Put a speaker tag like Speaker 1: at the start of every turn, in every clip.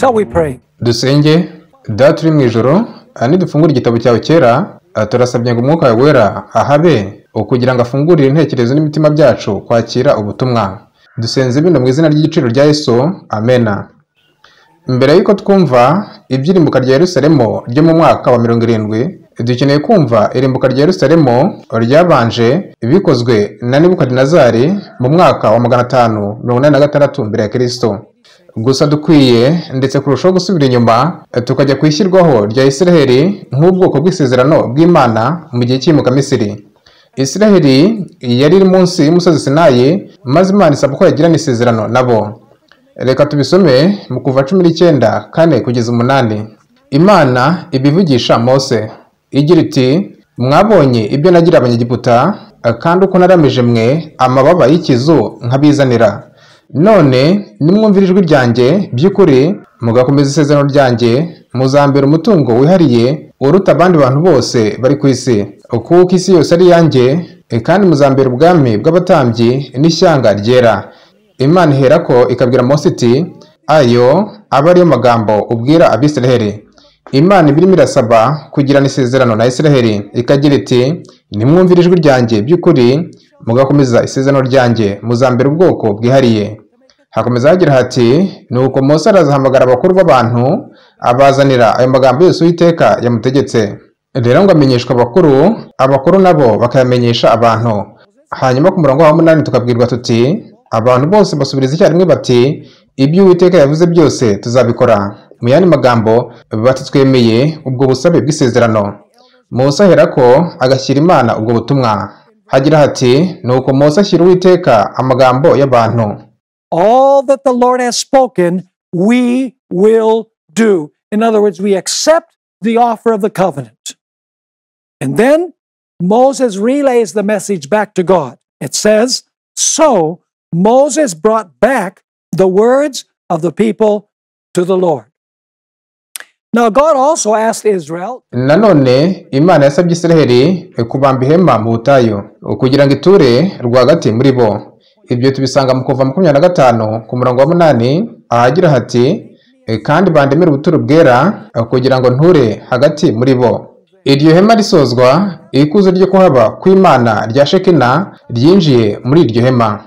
Speaker 1: Shall we pray?
Speaker 2: Dusenge. Data uri mu ijoro, nidufungura igitabo cyawe cyera, turasabye ngo umwuka wawe wera ahabe kugira ngo afungurire intekerezo n'imitima byacu kwakira ubutumwa. Dusenze bino mu izina ry'igiciro rya Yesu, amena. Mbere y'uko twumva iby'irimbuka rya Yerusalemu ryo mu mwaka wa 70, dukeneye kumva irimbuka rya Yerusalemu ryabanje bikozwe na Nebukadinezari mu mwaka wa 586 mbere ya Kristo. Gusa dukwiye ndetse kurushaho gusubira inyuma tukajya ku ishyirwaho rya Isiraheli nk'ubwoko bw'isezerano bw'Imana mu gihe cy'imuka Misiri. Isiraheli yari iri munsi y'umusozi Sinayi, maze Imana isaba ko yagirana isezerano nabo. Reka tubisome mu Kuva 19:4 kugeza 8. Imana ibivugisha Mose igira iti: mwabonye ibyo nagira Abanyegiputa, kandi uko naramije mwe amababa y'ikizu nkabizanira. None nimwumvira ijwi ryanjye by'ukuri mugakomeza isezerano ryanjye, muzambera umutungo wihariye uruta abandi bantu bose bari ku isi, kuko isi yose ari iyanjye, kandi muzambera ubwami bw'abatambyi n'ishyanga ryera. Imana iherako ikabwira Mose iti: ayo aba ariyo magambo ubwira Abisiraheli. Imana ibirimo irasaba kugirana isezerano na Isiraheli, ikagira iti: nimwumvira ijwi ryanjye by'ukuri mugakomeza isezerano ryanjye, muzambera ubwoko bwihariye. Hakomeza hagira hati: nuko Mose arazahamagara abakuru b'abantu abazanira ayo magambo yose Uwiteka yamutegetse. Rero ngo amenyeshwa abakuru, abakuru nabo bakayamenyesha abantu. Hanyuma ku murongo wa 8 tukabwirwa tuti: abantu bose basubiriza icyarimwe bati: ibyo Uwiteka yavuze byose tuzabikora. Mu yandi magambo bati: twemeye ubwo busabe bw'isezerano. Mose aherako agashyira Imana ubwo butumwa. Hagira hati: nuko Mose ashyira Uwiteka amagambo y'abantu.
Speaker 1: All that the Lord has spoken, we will do. In other words, we accept the offer of the covenant. And then Moses relays the message back to God. It says, so Moses brought back the words of the people to the Lord. Now God also asked Israel.
Speaker 2: Nanone Imana yasabye Isiraheli kubamba ihema mu butayu kugira ngo iture rwagati muri bo. Ibyo tubisanga mu Kuva 25 ku murongo wa 8, ahagira hati: kandi bandemere ubuturo bwera kugira ngo nture hagati muri bo. Iryo hema risozwa, ikuzo ryo kuhaba kw'Imana rya Shekina ryinjiye muri iryo hema.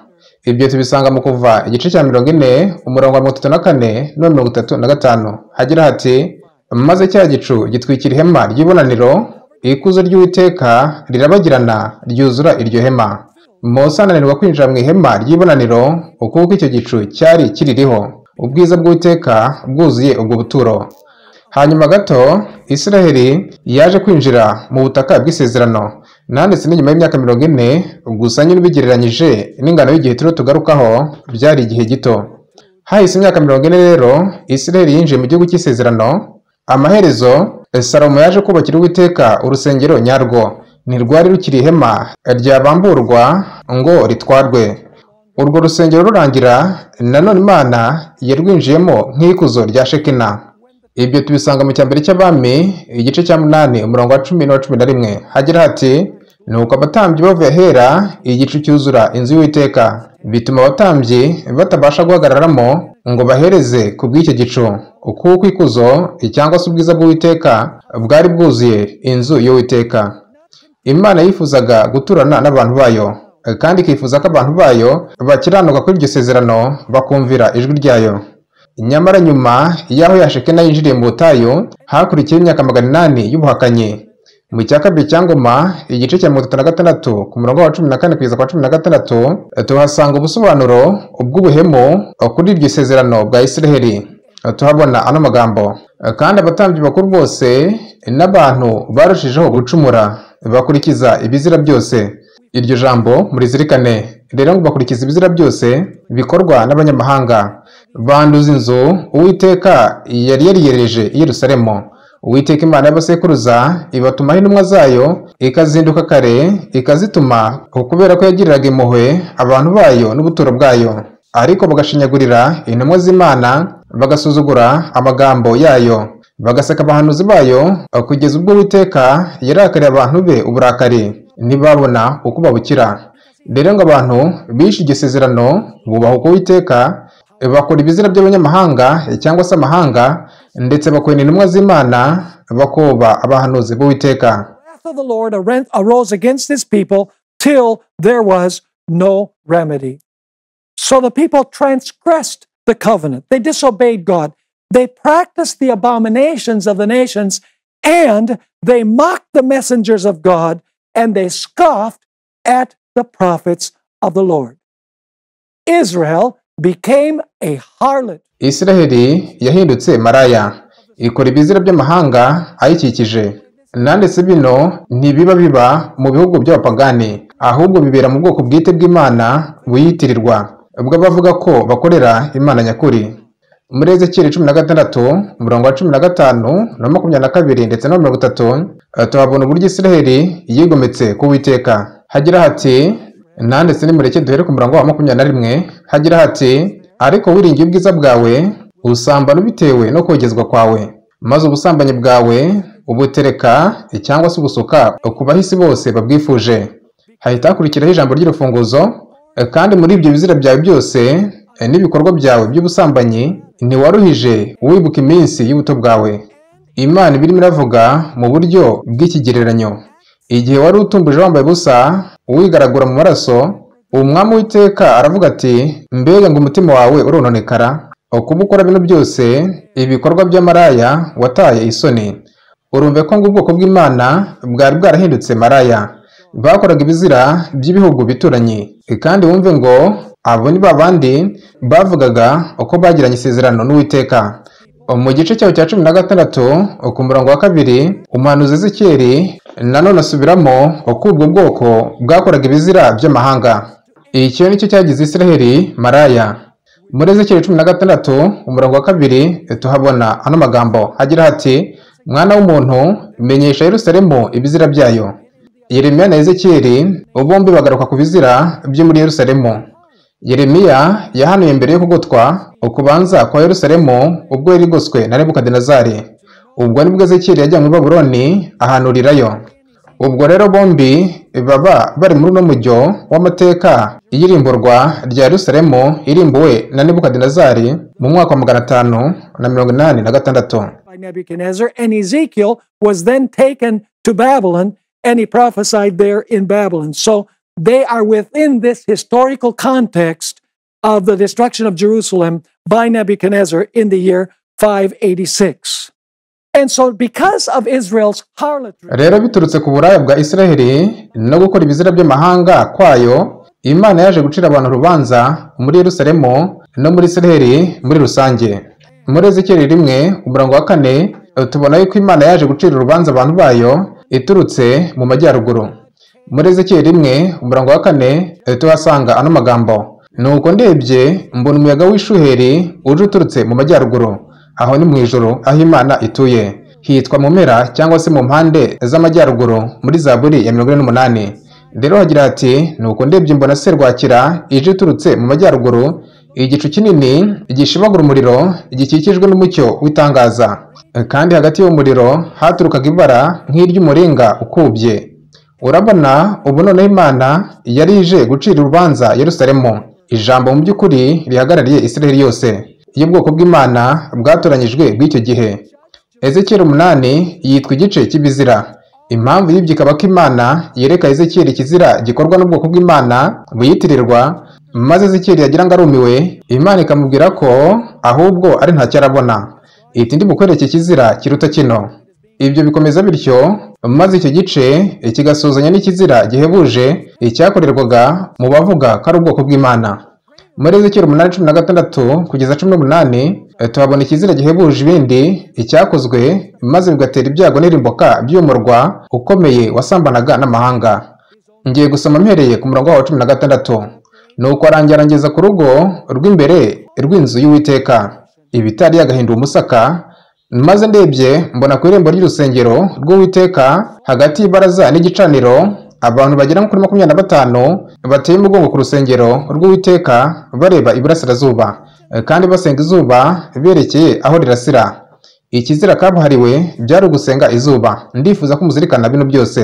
Speaker 2: Ibyo tubisanga mu Kuva igice cya 40 umurongo wa 34 no 35, hagira hati: maze cya gicu gitwikira ihema ry'ibonaniro, ikuzo ry'Uwiteka rirabagirana ryuzura iryo hema. Mose ananirwa kwinjira mu ihema ry'ibonaniro kuko icyo gicu cyari kiririho, ubwiza bw'Uwiteka bwuzuye ubwo buturo. Hanyuma gato Isiraheli yaje kwinjira mu butaka bw'isezerano, nanditse n'inyuma y'imyaka 40, gusa nyine ubigereranyije n'ingano y'igihe turiho tugarukaho byari igihe gito. Hahise imyaka 40 rero Isiraheli yinjiye mu gihugu cy'isezerano. Amaherezo Salomo yaje kubakira Uwiteka urusengero nyarwo, ntirwari rukiri ihema ryabamburwa ngo ritwarwe. Urwo rusengero rurangira, nanone Imana yarwinjiyemo nk'ikuzo rya Shekina. Ibyo tubisanga mu cyambere cy'Abami igice cya 8 umurongo wa 10 na 11, hagira hati: nuko abatambyi bavuye ahera, igicu cyuzura inzu y'Uwiteka, bituma abatambyi batabasha guhagararamo ngo bahereze ku bw'icyo gicu, kuko ikuzo cyangwa se ubwiza bw'Uwiteka bwari bwuzuye inzu y'Uwiteka. Imana yifuzaga guturana n'abantu bayo, kandi ikifuza ko abantu bayo bakiranuka kuri iryo sezerano bakumvira ijwi ryayo. Nyamara nyuma y'aho ya Shekina yinjiriye mu butayu, hakurikiye imyaka 800 y'ubuhakanyi. Mu cya kabiri cya Ngoma igice cya 36 ku murongo wa 14 kugeza kwa 16, tuhasanga ubusobanuro bw'ubuhemu kuri iryo sezerano bwa Isiraheli. Tuhabona ano magambo: kandi abatambyi bakuru bose n'abantu barushijeho gucumura, bakurikiza ibizira byose. Iryo jambo murizirikane. Rero ngo bakurikiza ibizira byose bikorwa n'abanyamahanga, banduza inzu Uwiteka yari yariyereje i Yerusalemu. Uwiteka Imana y'abasekuruza ibatumaho intumwa zayo, ikazinduka kare ikazituma, kubera ko yagiriraga impuhwe abantu bayo n'ubuturo bwayo. Ariko bagashinyagurira intumwa z'Imana, bagasuzugura amagambo yayo, bagaseka abahanuzi bayo, kugeza ubwo Uwiteka yarakariye abantu be uburakari, ntibabona uko babukira. Rero ngo abantu bishe iryo sezerano bubaha uko Uwiteka Bakora ibizira by'abanyamahanga cyangwa se amahanga, ndetse bakwena intumwa z'Imana, bakoba abahanuzi b'Uwiteka.
Speaker 1: The wrath of the Lord arose against his people till there was no remedy. So the people transgressed the covenant. They disobeyed God. They practiced the abominations of the nations, and they mocked the messengers of God, and they scoffed at the prophets of the Lord. Israel became a harlot.
Speaker 2: Israheli yahindutse maraya, ikora ibizira by'amahanga ayikikije. Nanditse bino ntibiba biba mu bihugu by'abapagani, ahubwo bibera mu bwoko bwite bw'Imana buyitirirwa, bw'abavuga ko bakorera Imana nyakuri. Muri Ezekiyeli 16 umurongo wa 15 na 22 ndetse na 30 tuhabona uburyo Israheli yigometse ku Uwiteka. Hagira hati, nanditse nimureke duhere ku murongo wa 21, hagira hati, ariko wiringiye ubwiza bwawe, usambana bitewe no kogezwa kwawe, maze ubusambanyi bwawe ubutereka cyangwa se ubusuka ku bahisi bose babwifuje. Hahita hakurikiraho ijambo ry'urufunguzo, kandi muri ibyo bizira byawe byose n'ibikorwa byawe by'ubusambanyi ntiwaruhije wibuka iminsi y'ubuto bwawe. Imana ibirimo iravuga mu buryo bw'ikigereranyo. Igihe wari utumbuje wambaye ubusa wigaragura mu maraso, umwami Uwiteka aravuga ati, mbega ngo umutima wawe urononekara, kuba ukora bino byose ibikorwa by'amaraya wataye isoni. Urumve ko ngo ubwoko bw'Imana bwari bwarahindutse maraya, bakoraga ibizira by'ibihugu bituranye. Kandi wumve ngo abo ni babandi bavugaga uko bagiranye isezerano n'Uwiteka. Mu gice cyaho cya 16 ku murongo wa 2, umuhanuzi Ezekiyeli nanone asubiramo uko ubwo bwoko bwakoraga ibizira by'amahanga. Icyo nicyo cyagize Israheli maraya. Muri Ezekiyeli 16 umurongo wa 2 tuhabona ano magambo agira ati, mwana w'umuntu, menyesha Yerusalemu ibizira byayo. Yeremiya na Ezekiyeli bombi bagaruka ku bizira byo muri Yerusalemu. Yeremiya yahanuye mbere yo kugotwa ukubanza kwa Yerusalemu ubwo yari igoswe na Nebukadinezari. Ubwo nibwo Ezekiyeli yajyanywe i Babuloni ahanurirayo. Ubwo rero bombi baba bari muri uno mujyo w'amateka y'irimburwa rya Yerusalemu irimbuwe na Nebukadinezari mu mwaka wa 586.
Speaker 1: By Nebuchadnezzar, and Ezekiel was then taken to Babylon, and he prophesied there in Babylon. So they are within this historical context of the destruction of Jerusalem by Nebuchadnezzar in the year 586. And so because of Israel's harlotry,
Speaker 2: Rero biturutse ku buraya bwa Israheli no gukora ibizira by'amahanga kwayo, Imana yaje gucira abantu urubanza muri Yerusalemu no muri Israheli muri rusange. Muri Ezekiyeli 1 umurongo wa 4 tubona yuko Imana yaje gucira urubanza abantu bayo iturutse mu majyaruguru. Muri Ezekiyeli 1 umurongo wa 4 tuhasanga ano magambo, nuko ndebye mbona umuyaga w'ishuheri uje uturutse mu majyaruguru, aho ni mu ijuru aho Imana ituye, hitwa mu mpera cyangwa se mu mpande z'amajyaruguru muri Zaburi ya 48. Rero hagira ati, nuko ndebye mbona serwakira ije iturutse mu majyaruguru, igicu kinini gishibagura umuriro gikikijwe n'umucyo w'itangaza, kandi hagati y'uwo muriro haturukaga ibara nk'iry'umuringa ukubye. Urabona ubu noneho Imana yari ije gucira urubanza Yerusalemu, ijambo mu by'ukuri rihagarariye Israheli yose y'ubwoko bw'Imana bwatoranyijwe bw'icyo gihe. Ezekiyeli 8 yitwa igice cy'ibizira. Impamvu y'ibyo ikaba ko Imana yereka Ezekiyeli ikizira gikorwa n'ubwoko bw'Imana buyitirirwa, maze Ezekiyeli yagira ngo arumiwe, Imana ikamubwira ko ahubwo ari ntacyo arabona, iti ndi bukwereke ikizira kiruta kino. Ibyo bikomeza bityo, maze icyo gice kigasuzanya n'ikizira gihebuje icyakorerwaga mu bavuga ko ari ubwoko bw'Imana. Muri Ezekiyeli 8:16 kugeza 18 tuhabona ikizira gihebuje ibindi icyakozwe maze bigatera ibyago n'irimbuka by'umurwa ukomeye wasambanaga n'amahanga. Ngiye gusoma mpereye ku murongo wa 16. Nuko arangiza ku rugo rw'imbere rw'inzu y'Uwiteka, ibitari yagahinduwe umusaka, maze ndebye mbona ku irembo ry'urusengero rw'Uwiteka hagati y'ibaraza n'igicaniro abantu bagera kuri 25 bateye umugongo ku rusengero rw'Uwiteka bareba iburasirazuba, kandi basenga izuba berekeye aho rirasira. Ikizira kabuhariwe byari ugusenga izuba. Ndifuza ko muzirikana bino byose.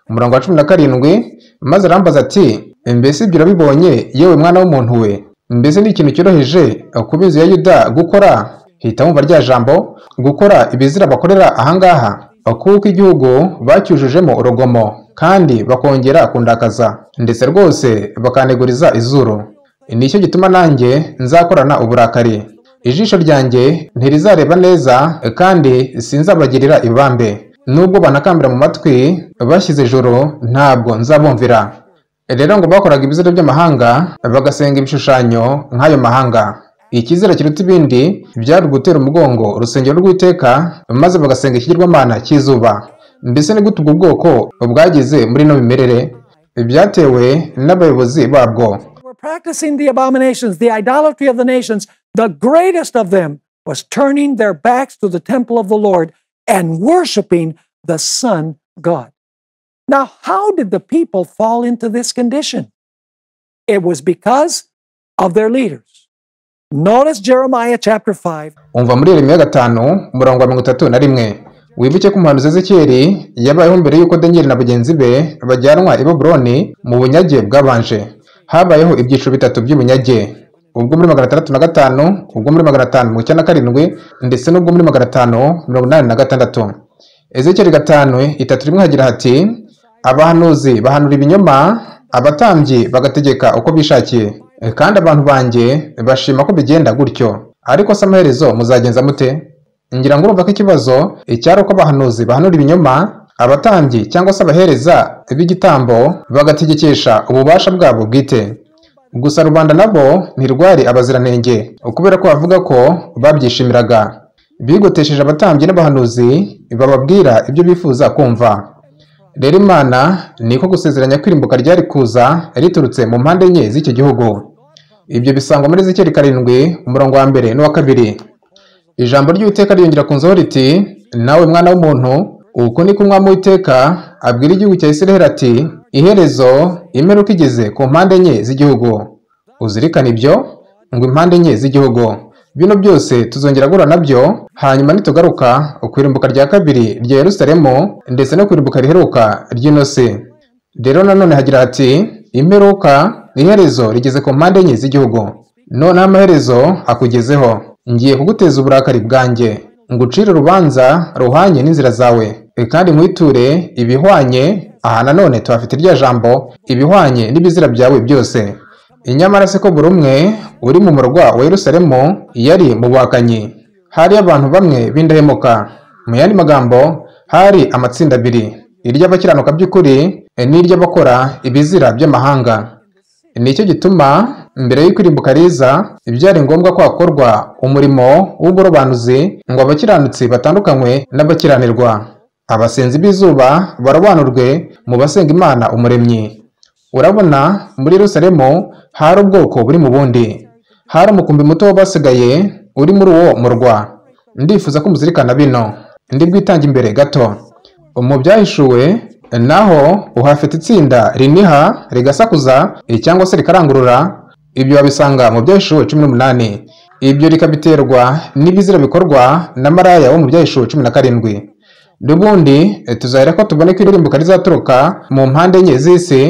Speaker 2: Umurongo wa 17, maze arambaza ati, mbese ibyo urabibonye yewe mwana w'umuntu we? Mbese ni ikintu cyoroheje ku b'inzu ya Yuda gukora, hita wumva rya jambo, gukora ibizira bakorera ahangaha, kuko igihugu bacyujujemo urugomo kandi bakongera kundakaza, ndetse rwose bakaneguriza izuru. Nicyo gituma nanjye nzakorana uburakari, ijisho ryanjye ntirizareba neza kandi sinzabagirira ibambe. Nubwo banakambira mu matwi bashyize ijuru, ntabwo nzabumvira. Rero ngo bakoraga ibizira by'amahanga, bagasenga ibishushanyo nk'ayo mahanga. Ikizira kiruta ibindi byari gutera umugongo urusengero rw'Uwiteka, maze bagasenga ikigirwamana cy'izuba. Mbese ni gute ubwo bwoko bwageze muri ino mimerere? Byatewe n'abayobozi babwo.
Speaker 1: We're practicing the abominations, the idolatry of the nations. The greatest of them was turning their backs to the temple of the Lord and worshiping the sun god. Now, how did the people fall into this condition? It was because of their leaders. Notice Jeremiah chapter 5.
Speaker 2: Umva muri Yeremiya 5 umurongo wa 31. Wibuke ko umuhanuzi Ezekiyeli yabayeho mbere y'uko Danieli na bagenzi be bajyanwa i Babuloni mu bunyage bwabanje. Habayeho ibyiciro bitatu by'ubunyage, ubwo muri 605, ubwo muri 597, ndetse n'ubwo muri 586. Ezekiyeli 5:31 hagira hati: abahanuzi bahanura ibinyoma, abatambyi bagategeka uko bishakiye, kandi abantu banjye bashima ko bigenda gutyo. Ariko se amaherezo muzagenza mute? Ngira ngo urumva ko ikibazo icyari uko abahanuzi bahanura ibinyoma, abatambyi cyangwa se abahereza b'igitambo bagategekesha ububasha bwabo bwite. Gusa rubanda nabo ntirwari abaziranenge, kubera ko bavuga ko babyishimiraga. Bigotesheje abatambyi n'abahanuzi bababwira ibyo bifuza kumva. Rero Imana niko gusezeranya kwirimbuka ryari kuza riturutse mu mpande enye z'icyo gihugu. Ibyo bisangwa muri Ezekiyeli 7 umurongo wa 1 n'uwa 2. Ijambo ry'Uwiteka ryongera kunzaho riti: nawe mwana w'umuntu, uko niko Umwami Uwiteka abwira igihugu cya Isiraheli ati: iherezo imperuka igeze ku mpande enye z'igihugu. Uzirikane ibyo, ngo impande enye z'igihugu. Bino byose tuzongera guhura nabyo hanyuma nitugaruka kwirimbuka rya kabiri rya Yerusalemu ndetse no kwirimbuka riheruka ry'inosi. Rero nanone hagira hati: imperuka iherezo rigeze ku mpande enye z'igihugu. Noneho amaherezo akugezeho, ngiye kuguteza uburakari bwanjye, ngucire urubanza ruhanye n'inzira zawe, kandi nkwiture ibihwanye. Aha nanone tuhafite irya jambo, ibihwanye n'ibizira byawe byose. Inyamara se ko buri umwe uri mu murwa wa Yerusalemu yari mu buhakanyi, hari abantu bamwe b'indahemuka. Mu yandi magambo, hari amatsinda abiri, iry'abakiranuka by'ukuri n'iry'abakora ibizira by'amahanga. Nicyo gituma mbere y'ikwirimbuka riza byari ngombwa ko hakorwa umurimo w'uburobanuzi ngo abakiranutsi batandukanywe n'abakiranirwa, abasenzi b'izuba barobanurwe mu basenga Imana umuremyi. Urabona, muri Yerusalemu hari ubwoko buri mu bundi, hari umukumbi muto w'abasigaye uri muri uwo murwa. Ndifuza ko muzirikana bino, ndi bwitange imbere gato. Mu byahishuwe naho uhafite itsinda riniha rigasakuza cyangwa se rikarangurura. Ibyo wabisanga mu byahishuwe 18. Ibyo rikabiterwa n'ibizira bikorwa na maraya wo mu byahishuwe 17. N'ubundi tuzahera ko tubone ko irimbuka rizaturuka mu mpande enye z'isi,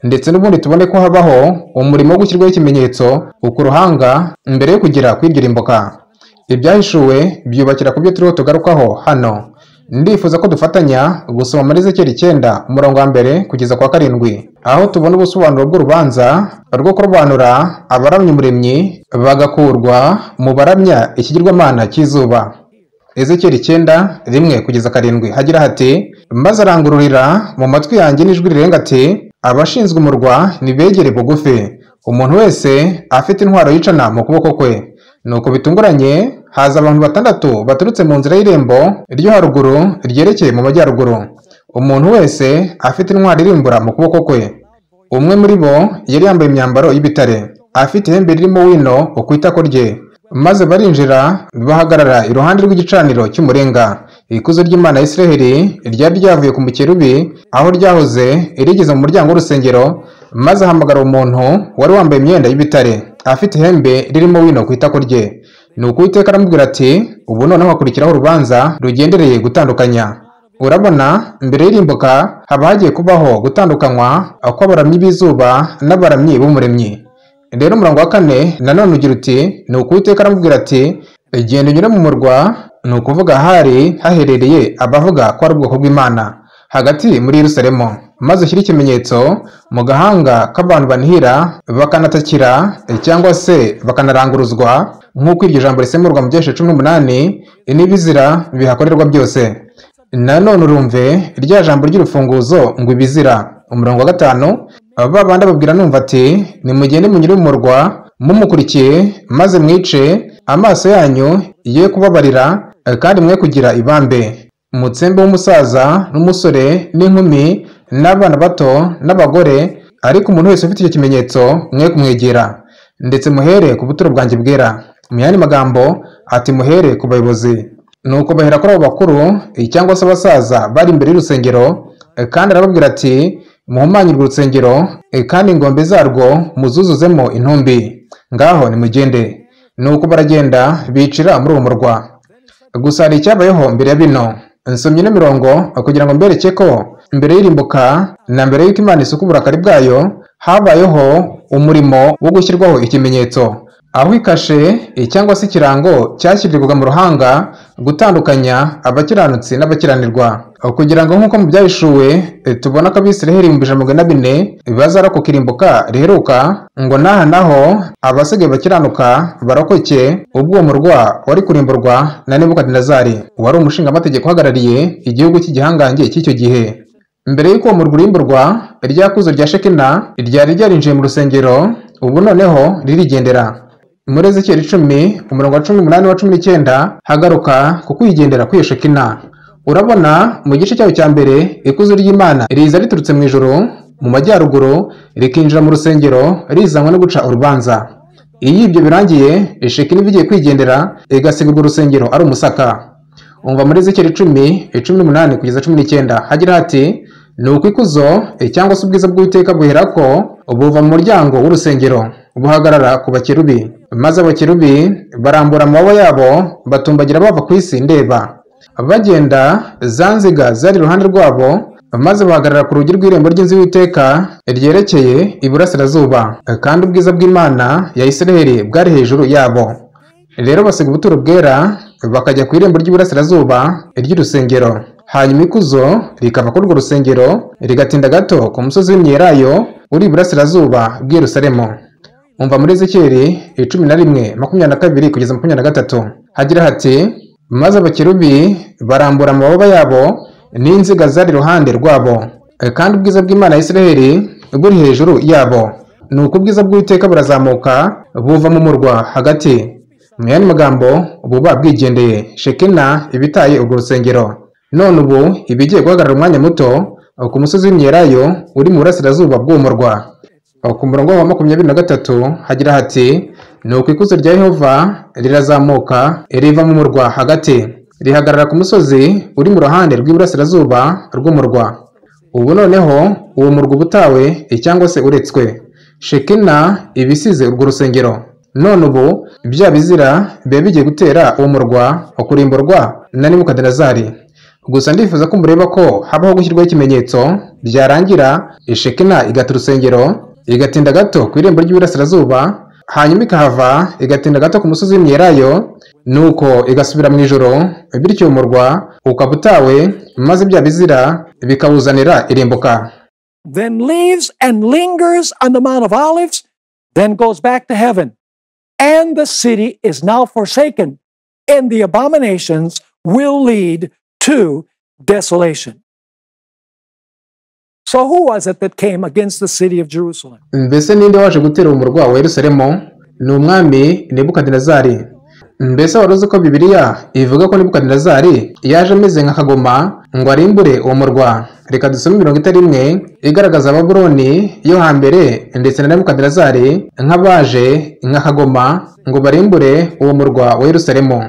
Speaker 2: ndetse n'ubundi tubone ko habaho umurimo wo gushyirwaho ikimenyetso ku ruhanga mbere yo kugera ku iryo rimbuka. Ibyahishuwe byubakira ku byo turiho tugarukaho hano. Ndifuza ko dufatanya gusoma muri Ezekiyeli 9 umurongo wa 1 kugeza kwa 7, aho tubona ubusobanuro bw'urubanza rwo kurobanura abaramya umuremyi bagakurwa mu baramya ikigirwamana cy'izuba. Ezekiyeli 9:1 kugeza 7 hagira hati: maze arangururira mu matwi yanjye n'ijwi rirenga ati: abashinzwe umurwa nibegere bugufi, umuntu wese afite intwaro yicana mu kuboko kwe. Nuko bitunguranye haza abantu 6 baturutse mu nzira y'irembo ryo haruguru ryerekeye mu majyaruguru, umuntu wese afite intwaro irimbura mu kuboko kwe. Umwe muri bo yari yambaye imyambaro y'ibitare, afite ihembe ririmo wino ku itako rye. Maze barinjira bahagarara iruhande rw'igicaniro cy'umuringa. Ikuzo ry'Imana ya Isiraheli ryari ryavuye ku mukerubi aho ryahoze rigeze mu muryango w'urusengero, maze ahamagara umuntu wari wambaye imyenda y'ibitare, afite ihembe ririmo wino ku itako rye. Nuko Uwiteka aramubwira ati: ubu noneho hakurikiraho urubanza rugendereye gutandukanya. Urabona, mbere y'irimbuka haba hagiye kubaho gutandukanywa kw'abaramyi b'izuba n'abaramyi b'umuremyi. Rero umurongo wa 4 nanone ugira uti nuko Uwiteka aramubwira ati genda unyure mu murwa, ni ukuvuga hari haherereye abavuga ko ari ubwoko bw'Imana hagati muri Yerusalemu, maze ushyire ikimenyetso mu gahanga k'abantu banihira bakanatakira cyangwa se bakanaranguruzwa, nk'uko iryo jambo risemurwa mu Byahishwe 18 n'ibizira bihakorerwa byose. Nanone urumve rya jambo ry'urufunguzo ngo ibizira. Umurongo wa 5 ba bandi ababwira numva ati nimugende munyure mu murwa mumukurikiye, maze mwice amaso yanyu ye kubabarira, kandi mwe kugira ibambe, mutsembe w'umusaza n'umusore n'inkumi n'abana bato n'abagore, ariko umuntu wese ufite icyo kimenyetso mwe kumwegera, ndetse muhere ku buturo bwanjye bwera. Mu yandi magambo ati muhere ku bayobozi. Nuko bahera kuri abo bakuru cyangwa se abasaza bari imbere y'urusengero, kandi arababwira ati muhumanyirwe urusengero, kandi ingombe zarwo muzuzuzemo intumbi, ngaho nimugende. Nuko baragenda bicira muri uwo murwa. Gusa hari icyabayeho mbere ya bino. Nsomye ino mirongo kugira ngo mbereke ko mbere y'irimbuka na mbere y'uko Imana isuka uburakari bwayo habayeho umurimo wo gushyirwaho ikimenyetso, aho ikashe cyangwa se ikirango cyashyirirwaga mu ruhanga gutandukanya abakiranutsi n'abakiranirwa, kugira ngo nk'uko mu byahishuwe tubona ko Abisiraheli 144,000 bazarokoka irimbuka riheruka, ngo n'aha naho abasigaye bakiranuka barokoke ubwo uwo murwa wari kurimburwa na Nebukadinezari wari umushingamategeko uhagarariye igihugu cy'igihangange cy'icyo gihe. Mbere y'uko uwo murwa urimburwa, rya kuzo rya Shekina ryari ryarinjiye mu rusengero, ubu noneho ririgendera. Muri Ezekiyeli 10 umurongo wa 18 wa 19 hagaruka ku kwigendera kw'iyo Shekina. Urabona mu gice cyayo cya mbere ikuzo ry'Imana riza riturutse mu ijuru mu majyaruguru rikinjira mu rusengero rizanywe no guca urubanza. Iyo ibyo birangiye Shekina iba igiye kwigendera igasiga urwo rusengero ari umusaka. Umva muri Ezekiyeli 10 18 kugeza 19 hagira hati nuko ikuzo cyangwa se ubwiza bw'Uwiteka buherako buva mu muryango w'urusengero buhagarara ku bakerubi, maze abakerubi barambura amababa yabo batumbagira bava ku isi ndeba, bagenda za nziga zari iruhande rwabo, maze bahagarara ku rugi rw'irembo ry'inzu y'Uwiteka ryerekeye iburasirazuba, kandi ubwiza bw'Imana ya Isiraheli bwari hejuru yabo. Rero basiga ubuturo bwera bakajya ku irembo ry'iburasirazuba ry'urusengero, hanyuma ikuzo rikava kuri urwo rusengero rigatinda gato ku musozi w'Imyelayo uri iburasirazuba bw'i Yerusalemu. Umva muri Ezekiyeli 11 22 kugeza 23 hagira hati maze abakerubi barambura amababa yabo n'inziga zari iruhande rwabo, kandi ubwiza bw'Imana ya Isiraheli buri hejuru yabo. Nuko ubwiza bw'Uwiteka burazamuka buva mu murwa hagati. Mu yandi magambo buba bwigendeye, Shekina ibitaye urwo rusengero. None ubu ibigiye guhagarara umwanya muto ku musozi w'Imyelayo uri mu burasirazuba bw'uwo murwa. Ku murongo wa 23 hagira hati nuko ikuzo rya Yehova rirazamuka riva mu murwa hagati rihagarara ku musozi uri mu ruhande rw'iburasirazuba rw'umurwa. Ubu noneho uwo murwa ubutawe cyangwa se uretswe, Shekina ibisize urwo rusengero. None ubu bya bizira biba bigiye gutera uwo murwa okurimburwa na Nebukadinezari. Gusa ndifuza ko mureba ko habaho gushyirwaho ikimenyetso, byarangira Shekina igata urusengero igatinda gato ku irembo ry'iburasirazuba, hanyuma ikahava igatinda gato ku musozi w'Imyelayo, nuko igasubira mu ijoro, bityo umurwa ukaba utawe, maze bya bizira bikawuzanira irimbuka.
Speaker 1: Then leaves and lingers on the Mount of Olives, then goes back to heaven. And the city is now forsaken, and the abominations will lead to desolation. So who was it that came against the city of Jerusalem?
Speaker 2: Mbese ninde waje gutera umurwa wa Yerusalemu? Ni umwami Nebukadinezari. Mbese wari uzi ko Bibiliya ivuga ko Nebukadinezari yaje ameze nka kagoma ngo arimbure uwo murwa? Reka dusome imirongo itari imwe igaragaza Babuloni yo hambere ndetse na Nebukadinezari nk'abaje nka kagoma ngo barimbure uwo murwa wa Yerusalemu.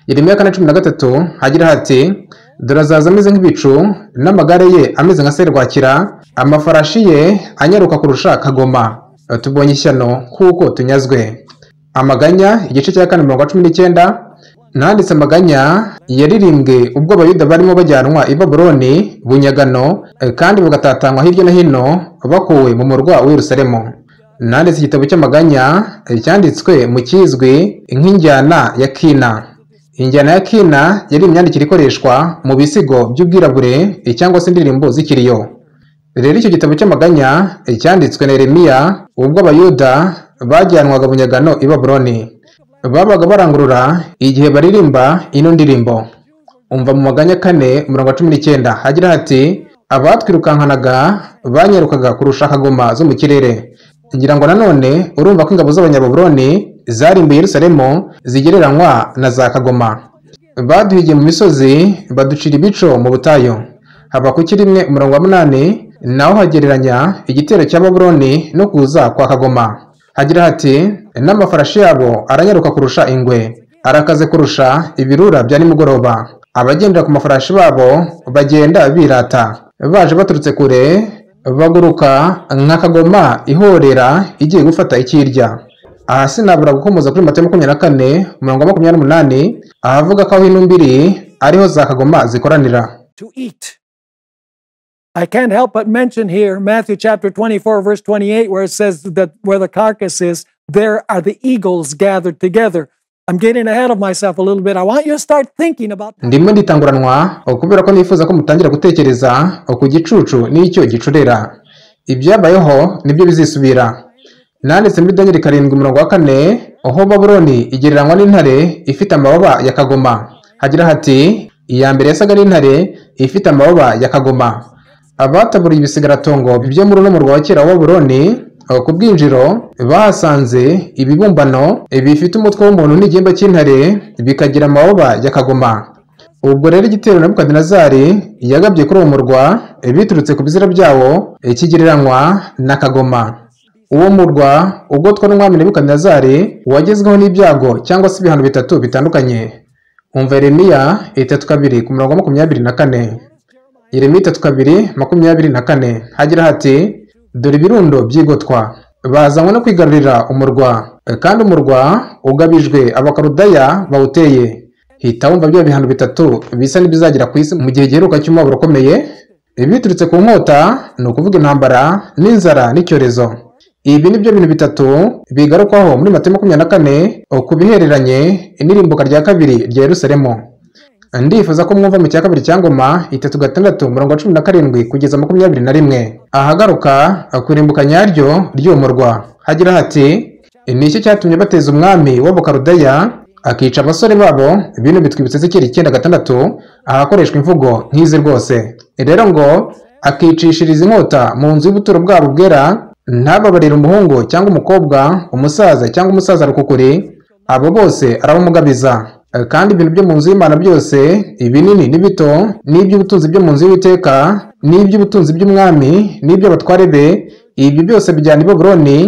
Speaker 2: Yeremiya 4:13 hagira hati dore azaza ameze nk'ibicu, n'amagare ye ameze nka serwakira, amafarashi ye anyaruka kurusha kagoma. Tubonye ishyano kuko tunyazwe. Amaganya igice cya 4:19 nanditse amaganya yaririmbwe ubwo Abayuda barimo bajyanwa i Babuloni bunyagano, kandi bagatatanywa hirya no hino bakuwe mu murwa wa Yerusalemu. Nanditse igitabo cy'amaganya cyanditswe mu kizwi nk'injyana ya kina. Injyana ya kina yari imyandikire ikoreshwa mu bisigo by'ubwirabure cyangwa se indirimbo z'ikiriyo. Rero icyo gitabo cy'amaganya cyanditswe na Yeremiya ubwo Abayuda bajyanwaga bunyagano i Babuloni. Babaga barangurura igihe baririmba ino ndirimbo. Umva mu Maganya 4:19 hagira hati: abatwirukankanaga banyarukaga kurusha akagoma zo mu kirere. Ngira ngo nanone urumva ko ingabo z'Abanyababuloni zarimbuye Yerusalemu zigereranywa na za kagoma. Baduhigiye mu misozi, baducira ibico mu butayu. Habakuki 1:8 naho hagereranya igitero cya Babuloni no kuza kwa kagoma. Hagira hati: n'amafarashi yabo aranyaruka kurusha ingwe, arakaze kurusha ibirura bya nimugoroba. Abagendera ku mafarashi babo bagenda birata, baje baturutse kure, baguruka nka kagoma ihorera igiye gufata ikirya. Aha sinabura gukomoza kuri Matayo 24:28 ahavuga ko aho intumbi ariho za kagoma zikoranira.
Speaker 1: To eat. I can't help but mention here Matthew chapter 24 verse 28, where it says that where the carcass is, there are the eagles gathered together. I'm getting ahead of myself a little bit. I want you to start thinking about.
Speaker 2: Ndimo nditanguranwa kubera ko nifuza ko mutangira gutekereza ku gicucu n'icyo gicurera. Ibyabayeho nibyo bizisubira. Nanditse muri Daniel 7:4 aho Babuloni igereranywa n'intare ifite amababa ya kagoma. Hagira hati: iya mbere yasaga n'intare ifite amababa ya kagoma. Abataburiye ibisigaratongo byo muri uno murwa wa kera wa Babuloni ku bwinjiro bahasanze ibibumbano bifite umutwe w'umuntu n'igihimba cy'intare bikagira amababa ya kagoma. Ubwo rero igitero Nebukadinezari yagabye kuri uwo murwa biturutse ku bizira byawo kigereranywa na kagoma. Uwo murwa ugotwa n'umwami Nebukadinezari wagezweho n'ibyago cyangwa se ibihano bitatu bitandukanye. Umva Yeremiya 3:2-24. Yeremiya 3:24 hagira hati: dore ibirundo by'igotwa bazanywe no kwigarurira umurwa, kandi umurwa ugabijwe Abakaludaya bawuteye. Hita wumva bya bihano bitatu bisa n'ibizagira ku isi mu gihe giheruka cy'umubabaro ukomeye, biturutse ku nkota, ni ukuvuga intambara n'inzara n'icyorezo. Ibi ni byo bintu bitatu bigarukwaho muri Matayo 24 ku bihereranye n'irimbuka rya kabiri rya Yerusalemu. Ndifuza ko mwumva mu cya kabiri cya Ngoma 3:6-17 kugeza 21 ahagaruka kurimbuka nyaryo ry'uwo murwa. Hagira hati: ni iki cyatumye bateza umwami w'Abakaludaya akica abasore babo? Bino bitwibutsa Ezekiyeli 9:6 ahakoreshwa imvugo nk'izi rwose. Rero ngo akicishiriza inkota mu nzu y'ubuturo bwabo bwera, ntababarira umuhungu cyangwa umukobwa, umusaza cyangwa umusaza rukukuri, abo bose arabamugabiza. Kandi ibintu byo mu nzu y'Imana byose, ibinini n'ibito, n'iby'ubutunzi byo mu nzu y'Uwiteka, n'iby'ubutunzi by'umwami, n'iby'abatware be, ibyo byose bijyana i Babuloni,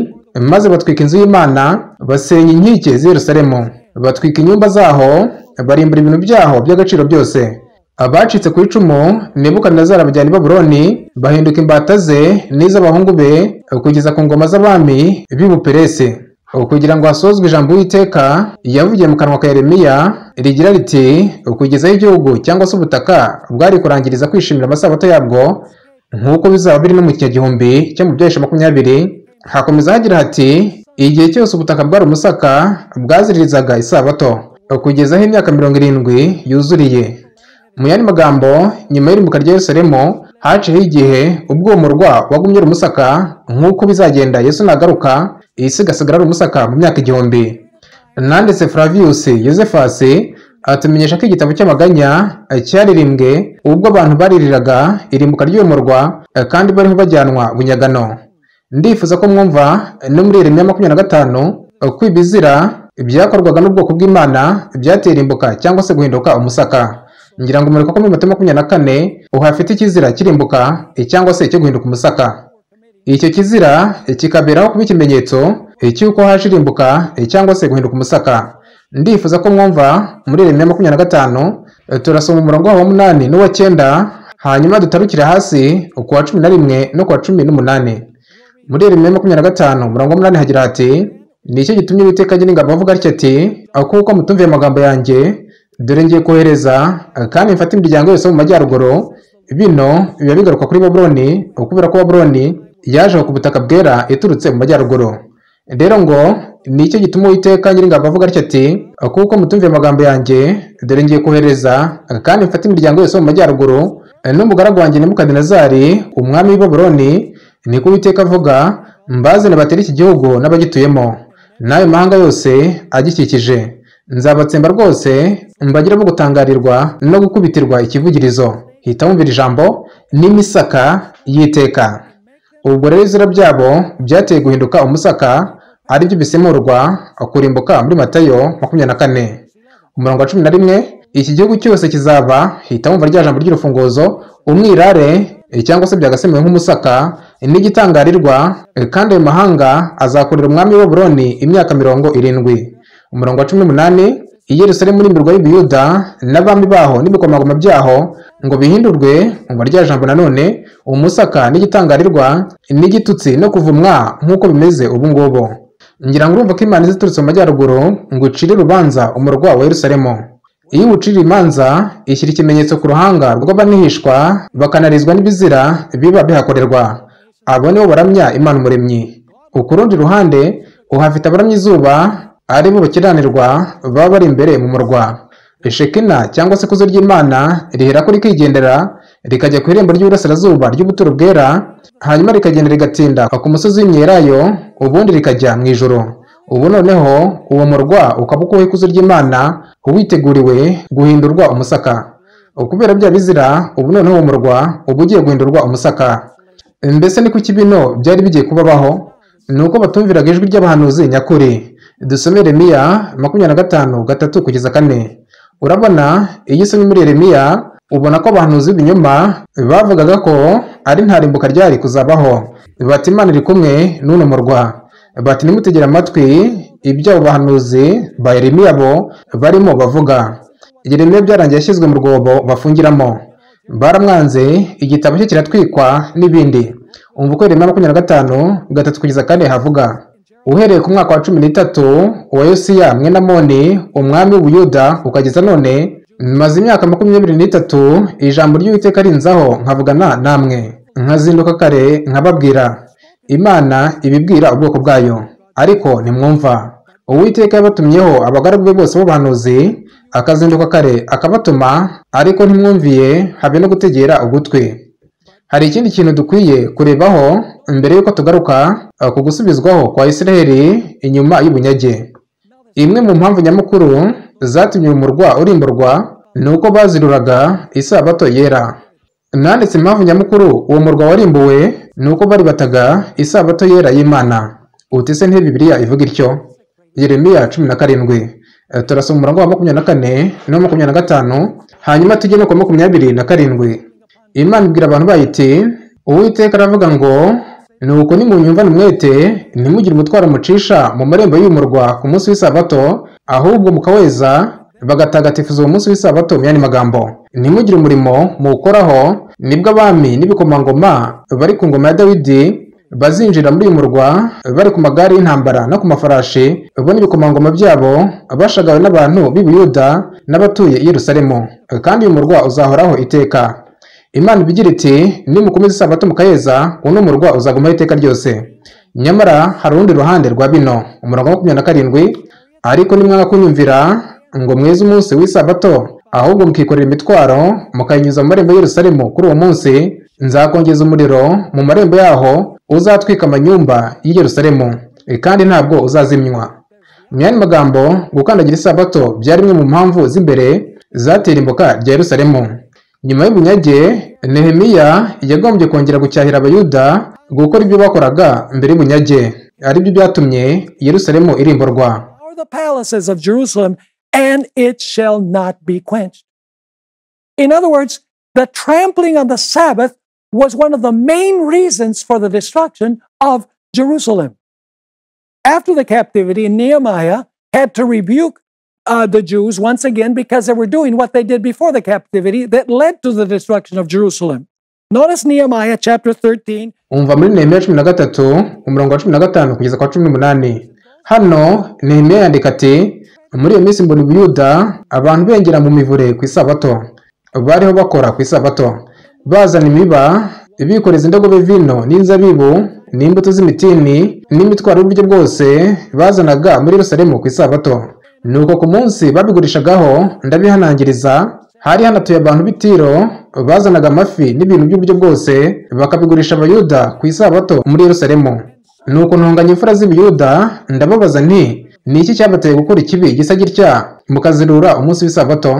Speaker 2: maze batwika inzu y'Imana, basenya inkike z'i Yerusalemu, batwika inyumba zaho, barimbura ibintu byaho by'agaciro byose. Abacitse ku icumu Nebukadinezari abajyana i Babuloni, bahinduka imbata ze n'iz'abahungu be kugeza ku ngoma z'abami b'i Buperesi. Kugira ngo hasozwe ijambo Uwiteka yavugiye mu kanwa ka Yeremiya rigira riti: kugezaho igihugu cyangwa se ubutaka bwari kurangiriza kwishimira amasabato yabwo nk'uko bizaba biri no mu kinyagihumbi cyo mu byahishe 20. Hakomeza hagira hati: igihe cyose ubutaka bwari umusaka bwaziririzaga isabato kugezaho imyaka 70 yuzuriye. Mu yandi magambo, nyuma y'irimbuka rya Yerusalemu haciyeho igihe ubwo uwo murwa wagumye ari umusaka nk'uko bizagenda Yesu nagaruka isi igasigara ari umusaka mu myaka 1000. Nanditse Flavius Josephus atumenyesha ko igitabo cy'amaganya cyaririmbwe ubwo abantu baririraga irimbuka ry'uwo murwa kandi bariho bajyanwa bunyagano. Ndifuza ko mwumva no muri Yeremiya 25 ko ibizira byakorwaga n'ubwoko bw'Imana byatera irimbuka cyangwa se guhinduka umusaka. Ngira ngo mureka ko muri Matayo 24 uhafite ikizira kirimbuka cyangwa se cyo guhinduka umusaka. Icyo kizira kikaberaho kuba ikimenyetso cy'uko haje irimbuka cyangwa se guhinduka umusaka. Ndifuza ko mwumva muri Yeremiya 25 turasoma umurongo wa 8 n'uwa 9, hanyuma dutarukire hasi ku wa 11 no ku wa 18. Muri Yeremiya 25 umurongo wa 8 hagira hati: ni icyo gitumye Uwiteka Nyiringabo avuga atya ati: kuko mutumviye amagambo yanjye, dore ngiye kohereza kandi mfate imiryango yose mu majyaruguru. Bino biba bigaruka kuri Babuloni, kubera ko Babuloni yaje ku butaka bwera iturutse mu majyaruguru. Rero ngo nicyo gituma Uwiteka Nyiringabo avuga atya ati: kuko mutumviye amagambo yanjye, dore ngiye kohereza kandi mfate imiryango yose mu majyaruguru n'umugaragu wanjye Nebukadinezari umwami w'i Babuloni, niko Uwiteka avuga, mbazane batere iki gihugu n'abagituyemo n'ayo mahanga yose agikikije. Nzabatsemba rwose mbagira bo gutangarirwa no gukubitirwa ikivugirizo. Hita wumvira ijambo n'imisaka y'iteka. Ubwo rero ibizira byabo byateye guhinduka umusaka, aribyo bisemurwa kurimbuka muri Matayo 24 umurongo wa 11. Iki gihugu cyose kizaba, hita wumva rya jambo ry'urufunguzo, umwirare cyangwa se byagasemuwe nk'umusaka n'igitangarirwa, kandi ayo mahanga azakorera umwami w'i Babuloni imyaka 70. Umurongo wa 18. I Yerusalemu n'imirwa y'Ubuyuda n'abami baho n'ibikomangoma byaho ngo bihindurwe, umva rya jambo nanone, umusaka n'igitangarirwa n'igitutsi no kuvumwa nk'uko bimeze ubu ngubu. Ngira ngo urumva ko Imana iziturutse mu majyaruguru ngo icire urubanza umurwa wa Yerusalemu. Iyo uwucira imanza ishyira ikimenyetso ku ruhanga rw'abanihishwa bakanarizwa n'ibizira biba bihakorerwa. Abo nibo baramya Imana Umuremyi. Ku rundi ruhande uhafite abaramya izuba, ari bo bakiranirwa baba bari imbere mu murwa. Shekina cyangwa se ikuzo ry'Imana rihera ko rikigendera rikajya ku irembo ry'uburasirazuba ry'ubuturo bwera, hanyuma rikagenda rigatinda ku musozi w'imyelayo, ubundi rikajya mu ijuru. Ubu noneho uwo murwa ukaba ukuweho ikuzo ry'Imana, witeguriwe guhindurwa umusaka. Kubera bya bizira, ubu noneho uwo murwa uba ugiye guhindurwa umusaka. Mbese ni kuki bino byari bigiye kubabaho? Ni uko batumviraga ijwi ry'abahanuzi nyakuri. Dusome Yeremiya 25:3 kugeza 4. Urabona iyo usomye muri Yeremiya ubona ko abahanuzi b'ibinyoma bavugaga ko ari nta rimbuka ryari kuzabaho. Bati Imana iri kumwe n'uno murwa. Bati nimutegere amatwi ibyo abo bahanuzi ba Yeremiya bo barimo bavuga. Yeremiya byarangiye yashyizwe mu rwobo bafungiramo. Baramwanze, igitabo cye kiratwikwa n'ibindi. Umva uko Yeremiya 25:3 kugeza 4 havuga. Uhereye ku mwaka wa 13 wa Yosiya mwene Amoni umwami w'Ubuyuda ukageza none, maze imyaka 23 ijambo ry'Uwiteka rinzaho nkavugana namwe, nkazinduka kare nkababwira. Imana ibibwira ubwoko bwayo, ariko ntimwumva. Uwiteka yabatumyeho abagaragu be bose b'abahanuzi, akazinduka kare akabatuma, ariko ntimwumviye habe no gutegera ugutwi. Hari ikindi kintu dukwiye kurebaho mbere y'uko tugaruka ku gusubizwaho kwa Isiraheli inyuma y'ubunyage. Imwe mu mpamvu nyamukuru zatumye uyu murwa urimburwa ni uko baziruraga isabato yera. Nanditse impamvu nyamukuru uwo murwa warimbuwe ni uko baribataga isabato yera y'Imana. Uti se nti Bibiliya ivuga ityo? Yeremiya 17. Turasoma umurongo wa 24 no 25, hanyuma tujye no ku 27. Imana ibwira abantu bayo iti: Uwiteka aravuga ngo nuko nimunyumvane umwete, ntimugire umutwaro mucisha mu marembo y'umurwa ku munsi w'isabato, ahubwo mukaweza bagatagatifuza uwo munsi w'isabato. Mu yandi magambo, ntimugire umurimo muwukoraho, nibwo abami n'ibikomangoma bari ku ngoma ya Dawidi bazinjira muri uyu murwa bari ku magare y'intambara no ku mafarashi, bo n'ibikomangoma byabo bashagawe n'abantu b'i Buyuda n'abatuye i Yerusalemu, kandi uyu murwa uzahoraho iteka. Imana ibigira iti: nimukomeza isabato mukayeza, uno murwa uzagumaho iteka ryose. Nyamara hari urundi ruhande rwa bino. Umurongo wa 27, ariko nimwanga kunyumvira ngo mweze umunsi w'isabato, ahubwo mukikorera imitwaro mukayinyuza mu marembo y'Yerusalemu kuri uwo munsi, nzakongeza umuriro mu marembo yaho uzatwika amanyumba y'i Yerusalemu, kandi ntabwo uzazimywa. Mu yandi magambo, gukandagira isabato byari imwe mu mpamvu z'imbere zatera imbuka rya Yerusalemu. Nyuma y'ubunyage, Nehemiya yagombye kongera gucyahira Abayuda gukora ibyo bakoraga mbere y'ubunyage, aribyo byatumye Yerusalemu irimburwa.
Speaker 1: The palaces of Jerusalem, and it shall not be quenched. In other words, the trampling on the Sabbath was one of the main reasons for the destruction of Jerusalem. After the captivity, Nehemiah had to rebuke the Jews once again because they were doing what they did before the captivity that led to the destruction of Jerusalem. Notice Nehemiah chapter 13.
Speaker 2: Umva muri Nehemiya 13 umurongo wa 15 kugeza kwa 18. Hano Nehemiya yandika ati: muri iyo minsi mbona Ubuyuda abantu bengera mu mivure ku isabato, bariho bakora ku isabato, bazana imiba Bikoreza indogobe vino n'inzabibu n'imbuto z'imitini n'imitwaro y'uburyo bwose bazanaga muri Yerusalemu ku isabato. Nuko ku munsi babigurishagaho ndabihanangiriza. Hari hanatuye abantu b'i Tiro bazanaga amafi n'ibintu by'uburyo bwose bakabigurisha Abayuda ku isabato muri Yerusalemu. Nuko ntunganya imfura z'Ibiyuda ndababaza nti: ni iki cyabateye gukora ikibi gisa gitya mukazirura umunsi w'isabato?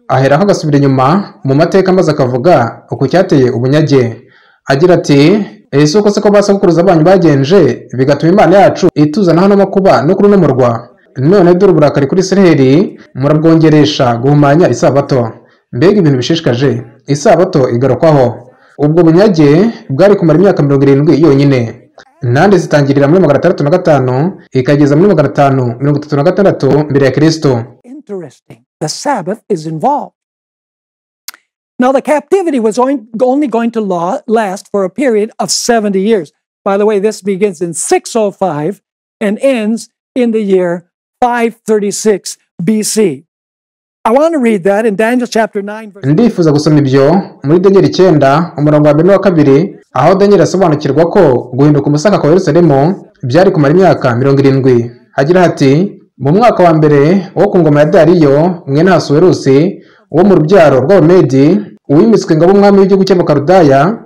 Speaker 2: Aheraho agasubira inyuma mu mateka maze akavuga uku cyateye ubunyage, agira ati: ese uko se ko basogokuruza banyu bagenje bigatuma Imana yacu ituzanaho n'amakuba no kuri uno murwa? None dore uburakari kuri Isiraheli murabwongeresha guhumanya isabato. Mbega ibintu bishishikaje! Isabato igarukwaho. Ubwo bunyage bwari kumara imyaka 70 yonyine. Nande zitangirira muri 605 ikageza muri 536 mbere ya Kristo.
Speaker 1: Interesting. The Sabbath is involved. Now the captivity was only going to last for a period of 70 years. By the way, this begins in 605 and ends in the year 536 BC. I want to read that in Daniel chapter 9 verse.
Speaker 2: Ndifuza gusoma ibyo muri Daniel 9 umurongo wa 1 n'uwa 2, aho Daniel asobanukirwa ko guhinduka umusaka kwa Yerusalemu byari kumara imyaka 70. Hagira hati: mu mwaka wa mbere wo ku ngoma ya Dariyo mwene Ahasuwerusi wo mu rubyaro rw'Abamedi, uwimitswe ngabo umwami w'igihugu cy'Abakaludaya,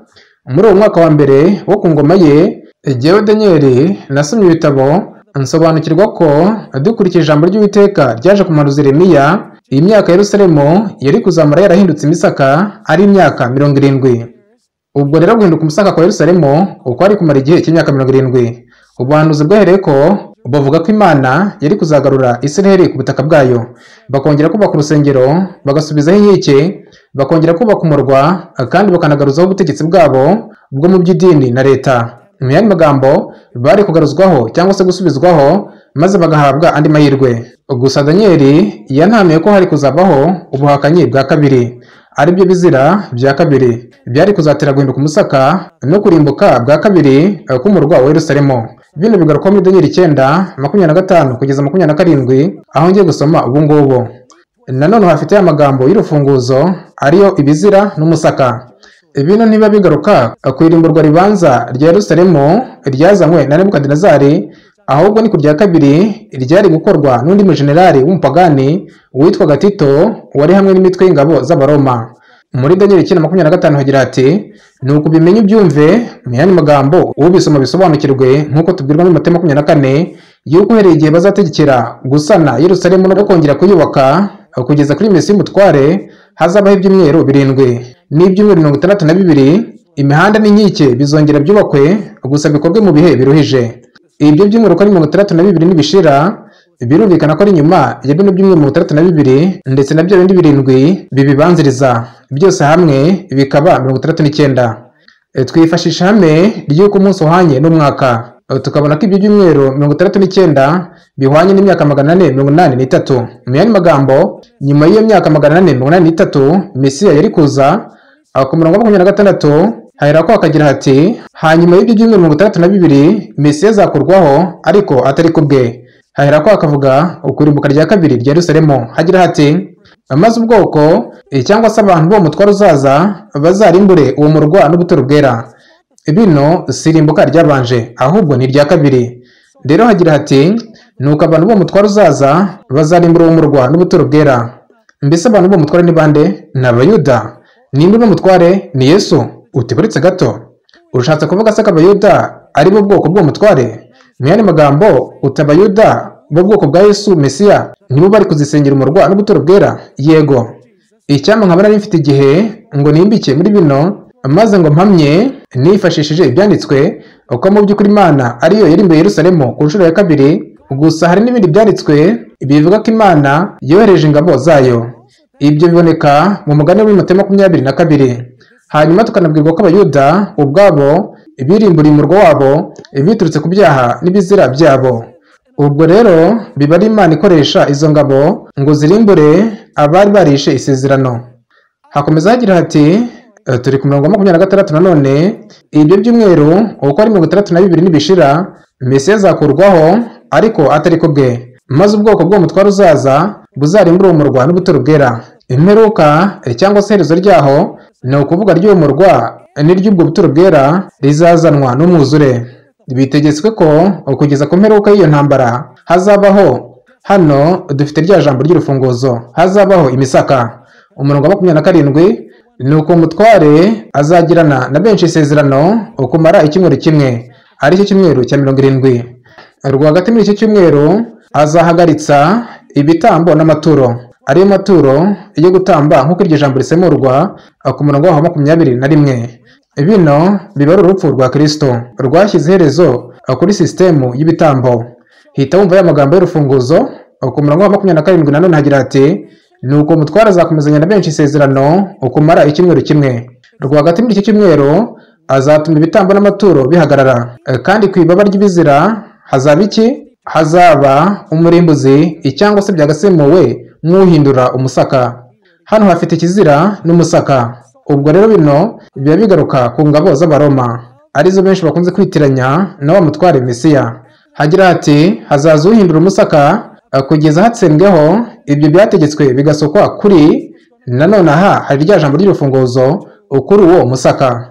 Speaker 2: muri uwo mwaka wa mbere wo ku ngoma ye, jyewe Daniel nasomye ibitabo nsobanukirwa ko dukurikije ijambo ry'Uwiteka ryaje ku muhanuzi Yeremiya, iyi myaka Yerusalemu yari kuzamara yarahindutse imisaka ari imyaka 70. Ubwo rero guhinduka umusaka kwa Yerusalemu uko ari kumara igihe cy'imyaka 70. Ubuhanuzi bwahereye ko bavuga ko Imana yari kuzagarura Isiraheli ku butaka bwayo, bakongera kubaka urusengero, bagasubizaho inkike, bakongera kubaka umurwa, kandi bakanagaruzaho ubutegetsi bwabo bwo mu by'idini na leta. Mu yandi magambo, bari kugaruzwaho cyangwa se gusubizwaho maze bagahabwa andi mahirwe. Gusa Daniel yanahamiye ko hari kuzabaho ubuhakanyi bwa kabiri, aribyo bizira bya kabiri byari kuzatera guhinduka umusaka no kurimbuka bwa kabiri k'umurwa wa Yerusalemu. Bino bigaruka muri Daniel 9:25 kugeza 27, aho ngiye gusoma ubu ngubu. Nanone hafite amagambo y'urufunguzo ariyo ibizira n'umusaka. Bino ntiba bigaruka ku irimburwa ribanza rya Yerusalemu ryazanywe na Nebukadinezari, ahubwo ni ku rya kabiri ryari gukorwa n'undi mujenerali w'umupagani witwaga Tito wari hamwe n'imitwe y'ingabo z'Abaroma. Muri Daniel 9:25 hagira ati: nuko ubimenye ubyumve, mu yandi magambo ubisoma bisobanukirwe, nk'uko tubwirwa muri Matayo 24 yuko uhereye igihe bazategekera gusana Yerusalemu no kongera kuyubaka kugeza kuri Mesiya umutware hazabaho ibyumweru 7 n'ibyumweru 62, imihanda n'inkike bizongera byubakwe, gusa bikorwe mu bihe biruhije. Ibyo byumweru uko ari 62 nibishira, birumvikana ko ari nyuma ya bino byumweru 62 ndetse na bya bindi 7 bibibanziriza, byose hamwe bikaba 69. Twifashisha hamwe ry'uko umunsi uhanye n'umwaka, tukabona ko ibyo byumweru 69 bihwanye n'imyaka 483. Mu yandi magambo, nyuma y'iyo myaka 483 Mesiya yari kuza. Ku murongo wa 26 haherako hakagira hati: hanyuma y'ibyo byumweru 62 Mesiya azakurwaho ariko atari ku bwe. Haherako hakavuga ukurimbuka rya kabiri rya Yerusalemu, hagira hati: maze ubwoko cyangwa se abantu bo mutwaro uzaza bazarimbure uwo murwa n'ubuturo bwera. Bino sirimbuka ryabanje, ahubwo ni irya kabiri. Rero hagira hati: nuko abantu bo mutwaro uzaza bazarimbura uwo murwa n'ubuturo bwera. Mbese abantu bo mutware ni bande? Ni Abayuda. Ninde uno mutware? Ni Yesu. Uti buretse gato, ushatse kuvuga se ko Abayuda ari bo bwoko bw'uwo mutware? Mu yandi magambo, uti Abayuda bo bwoko bwa Yesu Mesiya nibo bari kuzisengera umurwa n'ubuturo bwera? Yego. Icyampa nkaba nari mfite igihe ngo nimbike muri bino, maze ngo mpamye nifashishije ibyanditswe uko mu by'ukuri Imana ariyo yarimbuye Yerusalemu ku nshuro ya kabiri. Gusa hari n'ibindi byanditswe bivuga ko Imana yohereje ingabo zayo. Ibyo biboneka mu mugani w'i Matayo 22. Hanyuma tukanabwirwa ko Abayuda ubwabo birimburiye umurwa wabo biturutse ku byaha n'ibizira byabo. Ubwo rero biba ari Imana ikoresha izo ngabo ngo zirimbure abari barishe isezerano. Hakomeza hagira hati, turi ku murongo wa 26 nanone, ibyo byumweru uko ari 62 nibishira, Mesiya azakurwaho ariko atari ku bwe, maze ubwoko bw'uwo mutwaro uzaza buzarimbura uwo murwa n'ubuturo bwera. Imperuka cyangwa se iherezo ryaho Ni ukuvuga ry'uwo murwa n'iry'ubwo buturo bwera rizazanwa n'umwuzure. Bitegetswe ko kugeza ku mperuka y'iyo ntambara hazabaho, hano dufite rya jambo ry'urufunguzo, hazabaho imisaka. Umurongo wa 27, nuko umutware azagirana na benshi isezerano kumara icyumweru kimwe, ari cyo cyumweru cya 70. Rwagati muri icyo cyumweru azahagaritsa ibitambo n'amaturo, ariyo maturo yo gutamba nk'uko iryo jambo risemurwa ku murongo wa 21. Bino biba ari urupfu rwa Kristo rwashyize iherezo kuri sisitemu y'ibitambo. Hita wumva ya magambo y'urufunguzo ku murongo wa 27, nanone hagira ati nuko umutware azakomezanya na benshi isezerano ukumara icyumweru kimwe. Rwagati muri icyo cyumweru azatuma ibitambo n'amaturo bihagarara, kandi ku ibaba ry'ibizira hazaba iki? Hazaba umurimbuzi, cyangwa se byagasemuwe nk'uhindura umusaka. Hano hafite ikizira n'umusaka. Ubwo rero bino biba bigaruka ku ngabo z'Abaroma, arizo benshi bakunze kwitiranya na wa mutware Mesiya. Hagira ati hazaza uhindura umusaka kugeza hatsembweho ibyo byategetswe bigasokwa kuri. Nanone aha hari rya jambo ry'urufunguzo kuri uwo musaka.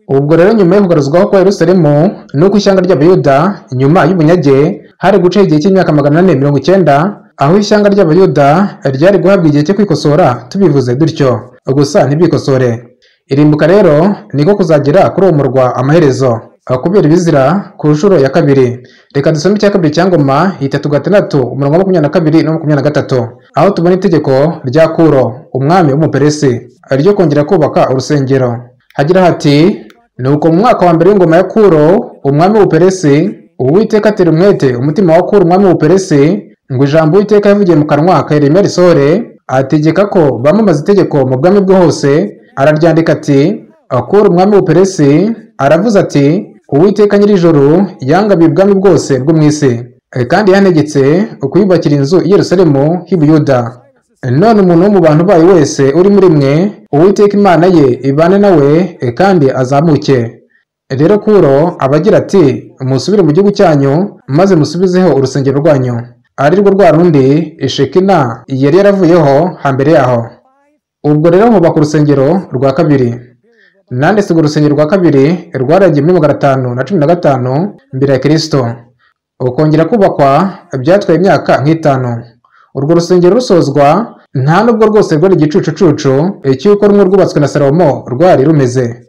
Speaker 2: Ubwo rero nyuma yo kugaruzwaho kwa Yerusalemu nuko ishyanga ry'Abayuda nyuma y'ubunyage hari guca igihe cy'imyaka 490, aho ishyanga ry'Abayuda ryari guhabwa igihe cyo kwikosora, tubivuze dutyo gusa ntibikosore. Irimbuka rero niko kuzagera kuri uwo murwa amaherezo kubera ibizira ku nshuro ya kabiri. Reka dusome icya kabiri cya Ngoma 3:6 umurongo wa 22 no 23, aho tubona itegeko rya Kuro umwami w'Umuperesi ryo kongera kubaka urusengero. Hagira hati nuko mu mwaka wa mbere w'ingoma ya Kuro umwami w'Ubuperesi, Uwiteka atera umwete umutima wa Kuro umwami w'Ubuperesi ngo ijambo Uwiteka yavugiye mu kanwa ka Yeremiya risohore, ategeka ko bamamaza itegeko mu bwami bwe hose. Araryandika ati Kuro umwami w'Ubuperesi aravuze ati Uwiteka nyir'ijuru yangabiye ubwami bwose bwo mu isi, kandi yantegetse kuyubakira inzu i Yerusalemu h'i Buyuda. None umuntu wo mu bantu bayo wese uri muri mwe, Uwiteka Imana ye ibane nawe kandi azamuke. Rero Kuro abagira ati musubire mu gihugu cyanyu maze musubizeho urusengero rwanyu, ari rwo rwa rundi Shekina yari yaravuyeho hambere yaho. Ubwo rero hubaka urusengero rwa kabiri. Nanditse urwo rusengero rwa kabiri rwaragiye muri 515 mbere ya Kristo. Ukongera kubakwa byatwaye imyaka nk'itanu. Urwo rusengero rusozwa nta nubwo rwose rwari igicucucucu cy'uko rumwe rwubatswe na Salomo rwari rumeze.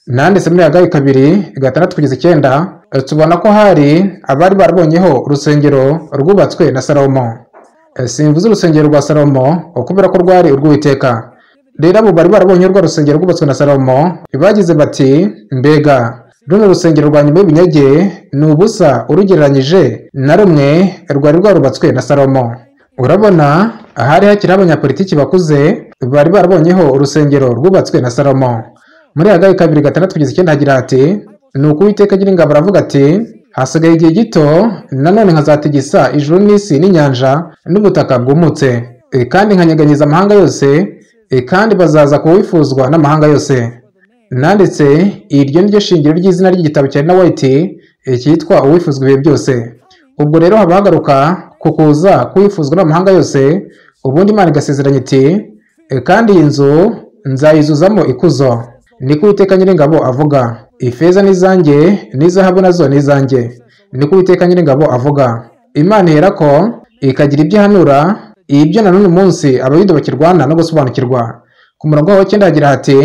Speaker 2: Nanditse muri Hagayi 2:6-9 tubona ko hari abari barabonyeho urusengero rwubatswe na Salomo. Simvuze urusengero rwa Salomo kubera ko rwari urw'Uwiteka. Rero abo bari barabonye urwo rusengero rwubatswe na Salomo bagize bati mbega runo rusengero rwa nyuma y'ubunyage ni ubusa urugereranyije na rumwe rwari rwarubatswe na Salomo. Urabona ahari hakiri abanyapolitiki bakuze bari barabonyeho urusengero rwubatswe na Salomo. Muri Hagayi 2:6-9 hagira ati nuko Uwiteka Nyiringabo aravuga ati hasigaye igihe gito nanone nkazatigisa ijuru n'isi n'inyanja n'ubutaka bwumutse, kandi nkanyeganyiza amahanga yose, kandi bazaza kuwifuzwa n'amahanga yose. Nanditse iryo ni ryo shingiro ry'izina ry'igitabo cya Ellen White cyitwa Uwifuzwa ibihe byose. Ubwo rero haba hagaruka ku kuza kuwifuzwa n'amahanga yose, ubundi Imana igasezeranya iti kandi iyi nzu nzayizuzamo ikuzo, niko Uwiteka Nyiringabo avuga. Ifeza n'izanjye n'izahabu nazo n'izanjye, niko Uwiteka Nyiringabo avuga. Imana iherako ikagira ibyo ihanura, ibyo na none munsi Abayuda bakirwana no gusobanukirwa. Ku murongo wa 9 hagira hati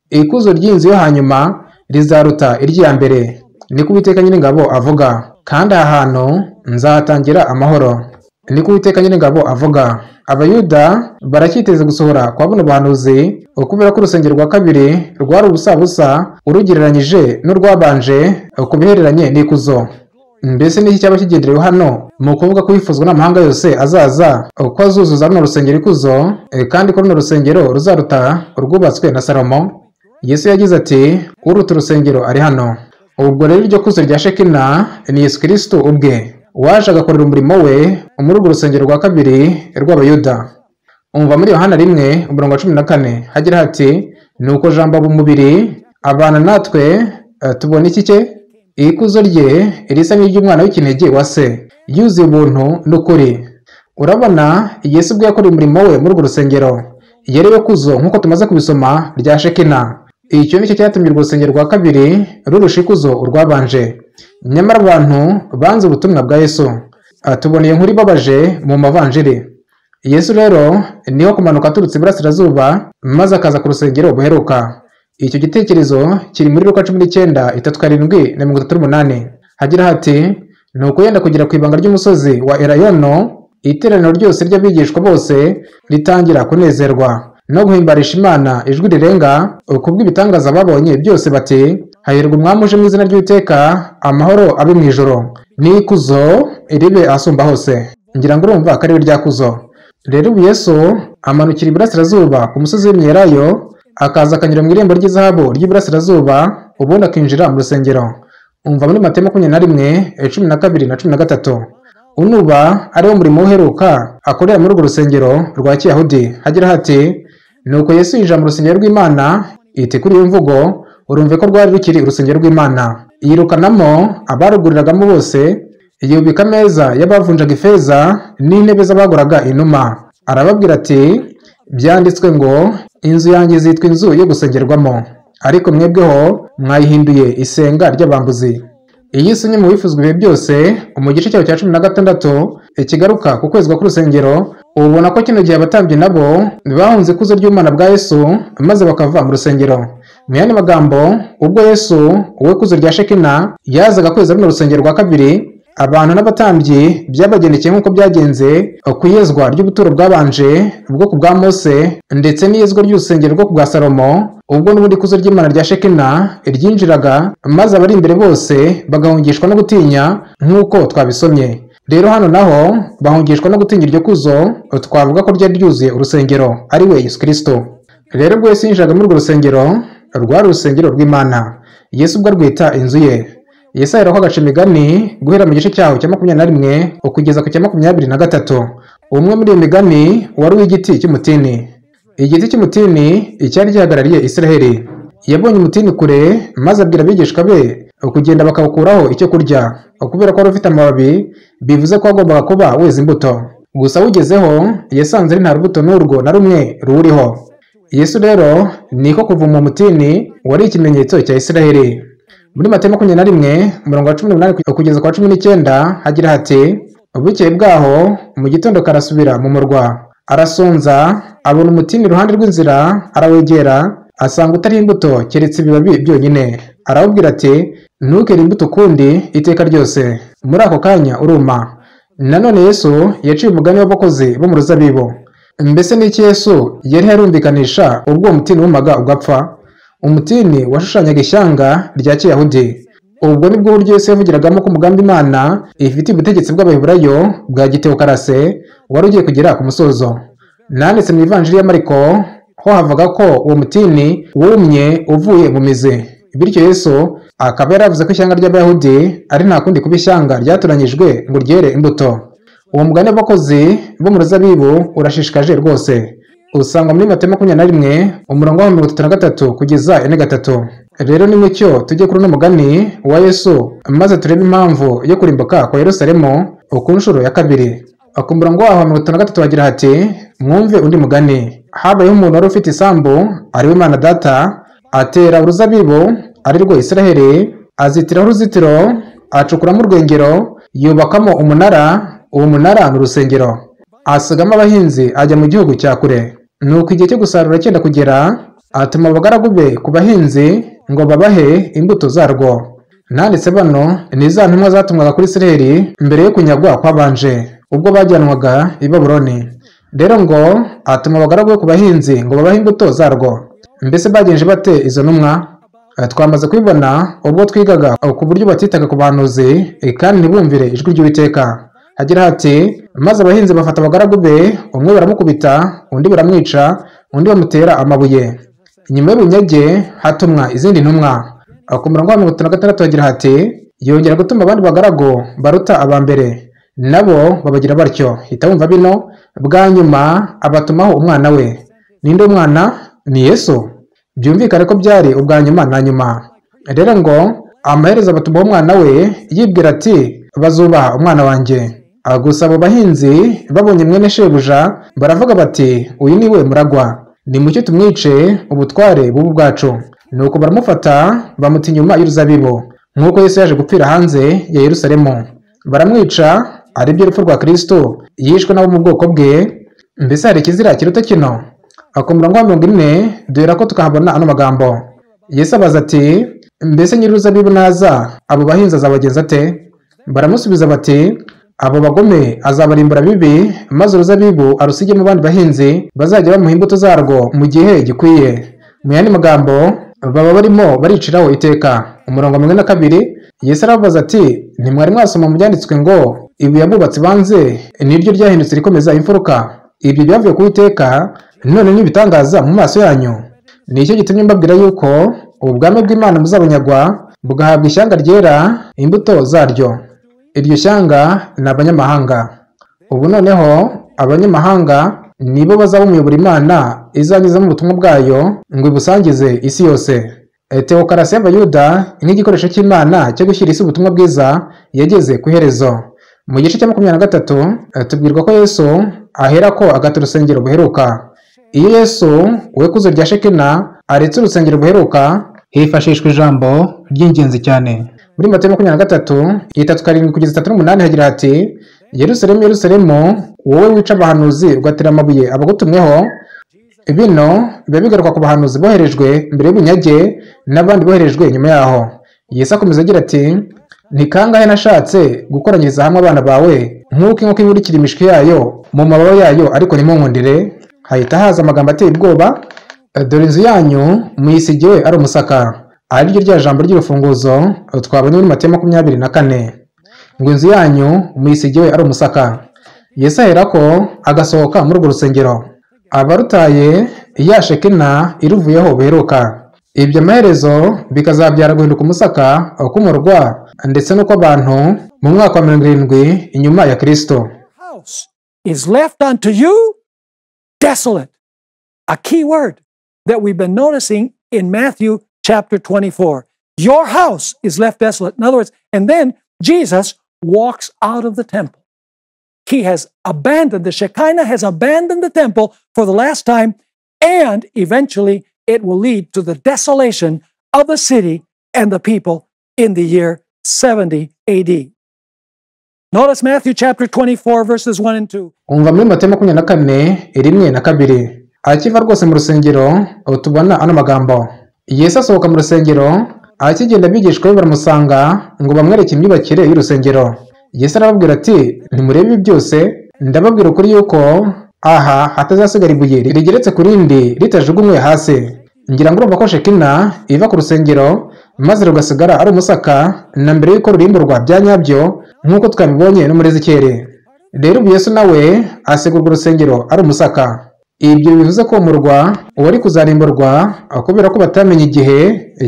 Speaker 2: ikuzo ry'inzu yo hanyuma rizaruta iry'iya mbere, niko Uwiteka Nyiringabo avuga, kandi aha hantu nzahatangira amahoro, niko Uwiteka Nyiringabo avuga. Abayuda baracyiteze gusohora kwa buno buhanuzi kubera ko urusengero rwa kabiri rwari ubusabusa urugereranyije n'urwabanje ku bihereranye n'ikuzo. Mbese n'iki cyaba kigenderewe hano mu kuvuga ko wifuzwa n'amahanga yose azaza ko azuzuza runo rusengero ikuzo, kandi ko runo rusengero ruzaruta urwubatswe na Salomo? Yesu yagize ati uruta urusengero ari hano. Ubwo rero iryo kuzo rya Shekina ni Yesu Kristo ubwe waje agakorera umurimo we muri urwo rusengero rwa kabiri rw'Abayuda. Umva muri Yohana 1:14 hagira hati nuko Jambo aba umubiri abana natwe, tubona iki cye? Ikuzo rye risa n'iry'umwana w'ikinege wa se, yuzuye ubuntu n'ukuri. Urabona Yesu ubwe yakoreye umurimo we muri urwo rusengero. Yari we kuzo nk'uko tumaze kubisoma rya Shekina. Icyo nicyo cyatumye urwo rusengero rwa kabiri rurusha ikuzo urwabanje. Nyamara abantu banze ubutumwa bwa Yesu. Tuboneye inkuru ibabaje mu mavanjiri. Yesu rero niho kumanuka aturutse iburasirazuba maze akaza ku rusengero buheruka. Icyo gitekerezo kiri muri Luka 19 37 na 38. Hagira hati: nuko yenda kugera ku ibanga ry'umusozi wa Elayono, iteraniro ryose ry'abigishwa bose ritangira kunezerwa no guhimbarisha Imana ijwi rirenga kubw'ibitangaza babonye byose, bati: hahirwa umwami uje mu izina ry'Uwiteka, amahoro abe mu ijuru n'ikuzo ribe ahasumba hose. Ngira ngo urumva akarere rya kuzo. Rero ubu Yesu amanukira iburasirazuba ku musozi w'Imyelayo, akaza akanyura mu irembo ry'izahabu ry'iburasirazuba, ubundi akinjira mu rusengero. Umva muri Matayo 21 12 na 13. Unuba ariwo murimo uheruka akorera muri urwo rusengero rwa Kiyahudi. Hagira hati: nuko Yesu yinjira mu rusengero rw'Imana, iti kuri iyo mvugo urumve ko rwari rukiri urusengero rw'Imana. Yirukanamo abaruguriragamo bose, yubika ameza y'abavunjaga ifeza n'intebe z'abaguraga inuma. Arababwira ati: byanditswe ngo inzu yanjye zitwa inzu yo gusengerwamo, ariko mwebweho mwayihinduye isenga ry'abambuzi. Iyi si mu wifuzwa ibihe byose mu gice cyayo cya 16 ikigaruka ku kwezwa k'urusengero, ubona ko kino gihe abatambyi nabo bahunze ikuzo ry'Imana bwa Yesu maze bakava mu rusengero. Mu yandi magambo, ubwo Yesu uwe kuzo rya Shekina yazaga kweza runo rusengero rwa kabiri, abantu n'abatambyi byabagendekeye nk'uko byagenze ku iyezwa ry'ubuturo bwabanje bwo ku bwa Mose ndetse n'iyezwa ry'urusengero rwo ku bwa Salomo, ubwo n'ubundi kuzo ry'Imana rya Shekina ryinjiraga maze abari imbere bose bagahungishwa no gutinya nk'uko twabisomye. Rero hano naho bahungishwa no gutinya iryo kuzo twavuga ko ryari ryuzuye urusengero, ari we Yesu Kristo. Rero ubwo Yesu yinjiraga muri urwo rusengero, rwari urusengero rw'Imana. Yesu ubwo arwita inzu ye. Yesu aherako agaca imigani guhera mu gice cyaho cya 21 ukugeza ku cya 23. Umwe muri iyo migani wari uw'igiti cy'umutini. Igiti cy'umutini icyari gihagarariye Israheli. Yabonye umutini kure maze abwira abigishwa be kugenda bakawukuraho icyo kurya. Kubera ko wari ufite amababi, bivuze ko wagombaga kuba weza imbuto. Gusa awugezeho yasanze ari nta rubuto n'urwo na rumwe ruwuriho. Yesu rero niko kuva mu mutini wari ikimenyetso cya Israheli. Muri Matayo 21 umurongo wa 18 kugeza ku wa 19 hagira hati: bukeye bwaho mu gitondo karasubira mu murwa, arasonza, abona umutini iruhande rw'inzira, arawegera, asanga utari imbuto keretse ibibabi byonyine. Arawubwira ati: ntukere imbuto ukundi iteka ryose. Muri ako kanya uruma. Nanone Yesu yaciye umugani w'abakozi bo mu ruzabibu. Mbese n'iki Yesu yari yarumvikanisha ubwo uwo mutini wumaga ugapfa? Umutini washushanyaga ishyanga rya Kiyahudi. Ubwo nibwo buryo Yesu yavugiragamo ko umugambi Imana ifite ubutegetsi bw'Abaheburayo bwa giteokarase wari ugiye kugera ku musozo. Nanditse mu Ivanjiri ya Mariko ho havuga ko uwo mutini wumye uvuye mu mizi. Bityo Yesu akaba yaravuze ko ishyanga ry'Abayahudi ari nta kundi kuba ishyanga ryatoranyijwe ngo ryere imbuto. Uwo mugani w'abakozi bo mu ruzabibu urashishikaje rwose. Usanga muri Matayo 21 umurongo wa 33 kugeza 43. Rero ni mucyo tujye kuri uno mugani wa Yesu maze turebe impamvu yo kurimbuka kwa Yerusalemu ku nshuro ya kabiri. Ku murongo wa 33 hagira hati: mwumve undi mugani. Habayeho umuntu wari ufite isambu, ari we Imana Data, atera uruzabibu ari rwo Israheli, azitiraho uruzitiro, acukuramo urwengero, yubakamo umunara, uwo munara ni urusengero. Asigamo abahinzi ajya mu gihugu cya kure. Nuko igihe cyo gusarura cyenda kugera, atuma abagaragu be ku bahinzi ngo babahe imbuto zarwo. Nanditse bano ni za ntumwa zatumwaga kuri Israheli mbere yo kunyagwa kwabanje, ubwo bajyanwaga i Babuloni. Rero ngo atuma abagaragu be ku bahinzi ngo babahe imbuto zarwo. Mbese bagenje bate izo ntumwa? Twamaze kubibona ubwo twigaga ku buryo batitaga ku bahanuzi kandi ntibumvire ijwi ry'Uwiteka. Hagira hati: maze abahinzi bafata abagaragu be, umwe baramukubita, undi baramwica, undi bamutera amabuye. Nyuma y'ubunyage hatumwa izindi ntumwa. Ku murongo wa 56 hagira hati: yongera gutuma abandi bagaragu baruta aba mbere, nabo babagira batyo. Hita wumva bino, bwa nyuma abatumaho umwana we. Ninde umwana? Ni Yesu. Byumvikane ko byari ubwa nyuma na nyuma. Rero ngo amaherezo abatumaho umwana we, yibwira ati: bazubaha umwana wanjye. Gusa abo bahinzi babonye mwene shebuja baravuga bati: uyu ni we muragwa, nimucyo tumwice, ubutware bubu bwacu. Nuko baramufata bamuta inyuma y'uruzabibu, nk'uko Yesu yaje gupfira hanze ya Yerusalemu. Baramwica, aribyo rupfu rwa Kristo yishwe nabo mu bwoko bwe. Mbese hari ikizira kiruta kino? Ku murongo wa 40 duhera ko tukahabona ano magambo. Yesu abaza ati, mbese nyir'uruzabibu naza abo bahinzi azabagenza ate? Baramusubiza bati, abo bagome azabarimbura bibi, maze uruzabibu arusige mu bandi bahinzi bazajya bamuha imbuto zarwo mu gihe gikwiye. Mu yandi magambo, baba barimo bariciraho iteka. Umurongo wa 42, Yesu arababaza ati, ntimwari mwasoma mu byanditswe ngo ibuye abubatsi banze niryo ryahindutse rikomeza imfuruka? Ibyo byavuye ku Uwiteka, none n'ibitangaza mu maso yanyu. Nicyo gitumye mbabwira yuko ubwami bw'Imana muzabanyagwa bugahabwa ishyanga ryera imbuto zaryo. Iryo shyanga ni abanyamahanga. Ubu noneho abanyamahanga nibo bazaba umuyoboro Imana izanyuzamo ubutumwa bwayo ngo ibusangize isi yose. Teokarasi y'Abayuda nk'igikoresho cy'Imana cyo gushyira isi ubutumwa bwiza yageze ku iherezo. Mu gice cya 23 tubwirwa ko Yesu ahera ko agata urusengero buheruka. Iyo Yesu we kuzo rya Shekina aretse urusengero buheruka, hifashishwa ijambo ry'ingenzi cyane. Muri Matayo 23 3:7 kugeza 3:8 hagira hati, Yerusalemu, Yerusalemu, wowe wica abahanuzi ugatera amabuye abagutumweho. Bino biba bigaruka ku bahanuzi boherejwe mbere y'ubunyage n'abandi boherejwe nyuma yaho. Yesu akomeza agira ati, ni kangahe nashatse gukoranyiriza hamwe abana bawe nk'uko inkoko ihurikira imishwi yayo mu mababa yayo, ariko ntimunkundire. Hahita haza amagambo ateye ubwoba, dore inzu yanyu muyisigiwe ari umusaka, ariryo rya jambo ry'urufunguzo twabonye muri Matayo 24, ngo inzu yanyu muyisigiwe ari umusaka. Yesu aherako agasohoka muri urwo rusengero, abarutaye ya Shekina iruvuyeho buheruka. Ibyo amaherezo bikazabyara guhinduka umusaka k'umurwa ndetse no kw'abantu mu mwaka wa 70 inyuma ya Kristo.
Speaker 1: Is left unto you desolate. A key word that we've been noticing in Matthew chapter 24. Your house is left desolate. In other words, and then Jesus walks out of the temple. He has abandoned, the Shekinah has abandoned the temple for the last time, and eventually it will lead to the desolation of the city and the people in the year 70 AD. Notice Matthew chapter 24, verses 1 and 2.
Speaker 2: Umva muri Matayo 24, 1 na 2. Akiva rwose mu rusengero, tubona ano magambo. Yesu asohoka mu rusengero, akigenda abigishwa be baramusanga ngo bamwereke imyubakire y'urusengero. Yesu arababwira ati, ntimurebe ibi byose, ndababwira ukuri yuko aha hatazasigara ibuye rigeretse ku rindi ritajugunywe hasi. Ngira ngo urumva ko Shekina iva ku rusengero maze rugasigara ari umusaka na mbere y'uko rurimburwa bya nyabyo nk'uko twabibonye no muri Ezekiyeli. Rero ubu Yesu nawe asiga urwo rusengero ari umusaka. Ibyo bivuze ko umurwa wari kuzarimburwa kubera ko batamenye igihe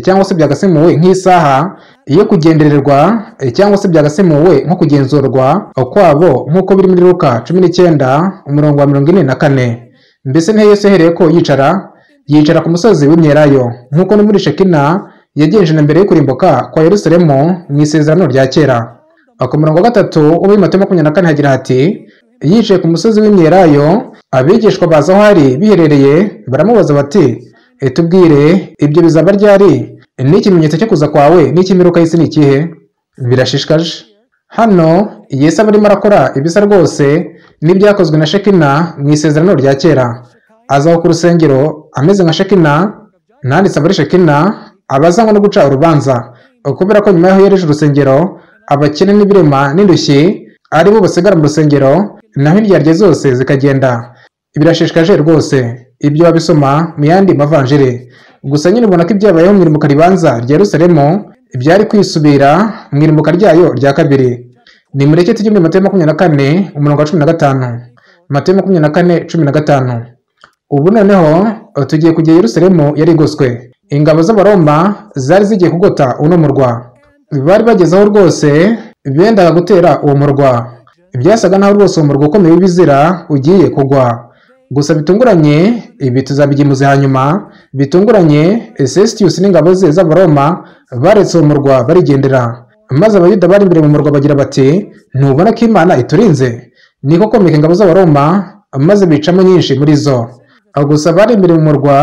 Speaker 2: cyangwa se byagasemuwe nk'isaha iyo kugendererwa cyangwa se byagasemuwe nko kugenzurwa kwabo nk'uko biri muri Luka 19 umurongo wa 44. Mbese ntihe Yesu yahereye ko yicara ku musozi w'imyelayo nk'uko no muri Shekina yagenje na mbere yo kurimbuka kwa Yerusalemu mu isezerano rya kera. Ku murongo wa 3 wo muri Matayo 24 hagira hati, yicaye ku musozi w'imyelayo, abigishwa baza aho ari biherereye baramubaza bati, tubwire ibyo bizaba ryari, n'ikimenyetso cyo kuza kwawe n'icy'imperuka y'isi ni ikihe? Birashishikaje. Hano Yesu aba arimo arakora ibisa rwose n'ibyakozwe na Shekina mu isezerano rya kera. Azaho ku rusengero ameze nka Shekina, nanditse abari Shekina abazanywe no guca urubanza, kubera ko nyuma y'aho yereje urusengero abakene n'ibirema n'indushyi ari bo basigara mu rusengero, naho indyarya zose zikagenda. Birashishikaje rwose. Ibyo wabisoma mu yandi mavanjiri. Gusa nyine ubona ko ibyabayeho mu irimbuka ribanza rya Yerusalemu byari kwisubira mu irimbuka ryayo rya kabiri. Nimureke tujye muri Matayo 24 umurongo wa 15. Matayo 24 15. Ubu noneho tugiye kujya Yerusalemu yari igoswe. Ingabo z'Abaroma zari zigiye kugota uno murwa. Bari bagezeho rwose bendaga gutera uwo murwa. Byasaga naho rwose uwo murwa ukomeye w'ibizira ugiye kugwa. Gusa bitunguranye, ibi tuzabigemuze hanyuma, bitunguranye Cestius n'ingabo ze z'Abaroma baretse uwo murwa barigendera. Maze Abayuda bari imbere mu murwa bagira bati, ntubona ko Imana iturinze? Niko komeka ingabo z'Abaroma maze bicamo nyinshi muri zo. Gusa bari imbere mu murwa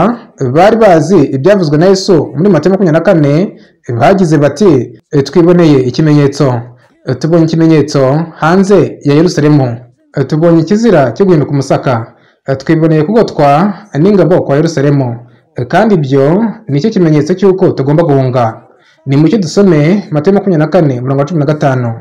Speaker 2: bari bazi ibyavuzwe na Yesu muri Matayo 24, bagize bati twiboneye ikimenyetso, tubonye ikimenyetso hanze ya Yerusalemu, tubonye ikizira cyo guhinduka umusaka, twiboneye kugotwa n'ingabo kwa Yerusalemu, kandi ibyo nicyo kimenyetso cy'uko tugomba guhunga. Nimucyo dusome Matayo 24 umurongo wa 15.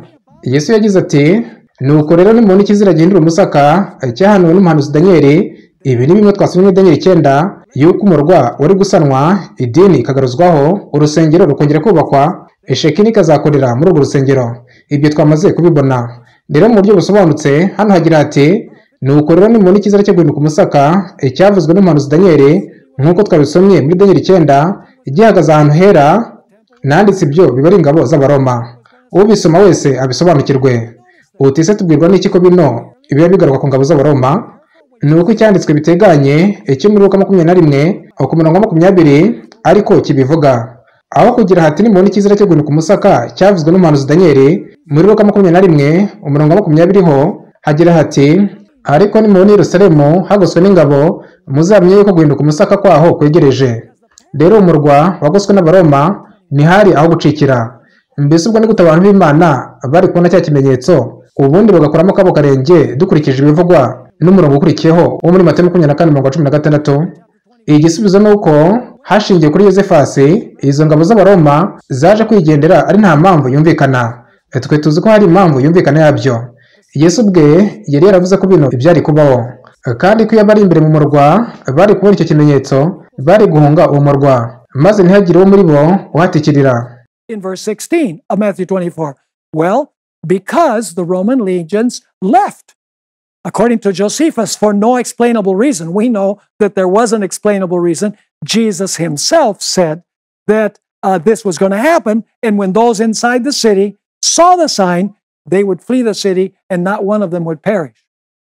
Speaker 2: Yesu yagize ati nuko rero nimubona ikizira gihindura umusaka cyahanuwe n'umuhanuzi Danieli, ibi ni bimwe twasomye muri Danieli 9, yuko umurwa wari gusanwa, idini ikagaruzwaho, urusengero rukongera kubakwa, Shekini ikazakorera muri urwo rusengero. Ibyo twamaze kubibona. Rero mu buryo busobanutse hano hagira ati nuko rero nimubona ikizira cyo guhinduka umusaka cyavuzwe n'umuhanuzi Danieli, nk'uko twabisomye muri Danieli 9, gihagaze ahantu hera, nanditse ibyo biba ari ingabo z'Abaroma. Ubisoma wese abisobanukirwe. Utise tubwirwa n'iki ko bino biba bigaruka ku ngabo z'Abaroma? Ni uko icyanditswe biteganye icyo muri Luka 21 ku murongo wa 20 ariko kibivuga. Aho kugira hati nimubona ikizira cyo guhinduka umusaka cyavuzwe n'umuhanuzi Danieli, muri Luka 21 umurongo wa 20 ho hagira hati ariko nimubona Yerusalemu hagoswe n'ingabo, muzamenye yuko guhinduka umusaka kwaho kwegereje. Rero umurwa wagoswe n'Abaroma ntihari aho gucikira. Mbese ubwo ni gute abantu b'Imana bari kubona cya kimenyetso ubundi bagakuramo akabo karenge dukurikije ibivugwa n'umurongo ukurikiyeho wo muri Matayo 24 umurongo wa 16? Igisubizo ni uko hashingiwe kuri Yozefasi, izo ngabo z'Abaroma zaje kwigendera ari nta mpamvu yumvikana. Twe tuzi ko hari impamvu yumvikana yabyo. Yesu ubwe yari yaravuze ko bino ibyari kubaho, kandi ko iyo abari imbere mu murwa bari kubona icyo kimenyetso bari guhunga uwo murwa, maze ntihagire uwo muri bo uhatikirira.
Speaker 1: In verse 16 of Matthew 24, well, because the Roman legions left, according to Josephus, for no explainable reason. We know that there was an explainable reason. Jesus himself said that this was going to happen, and when those inside the city saw the sign, they would flee the city and not one of them would perish.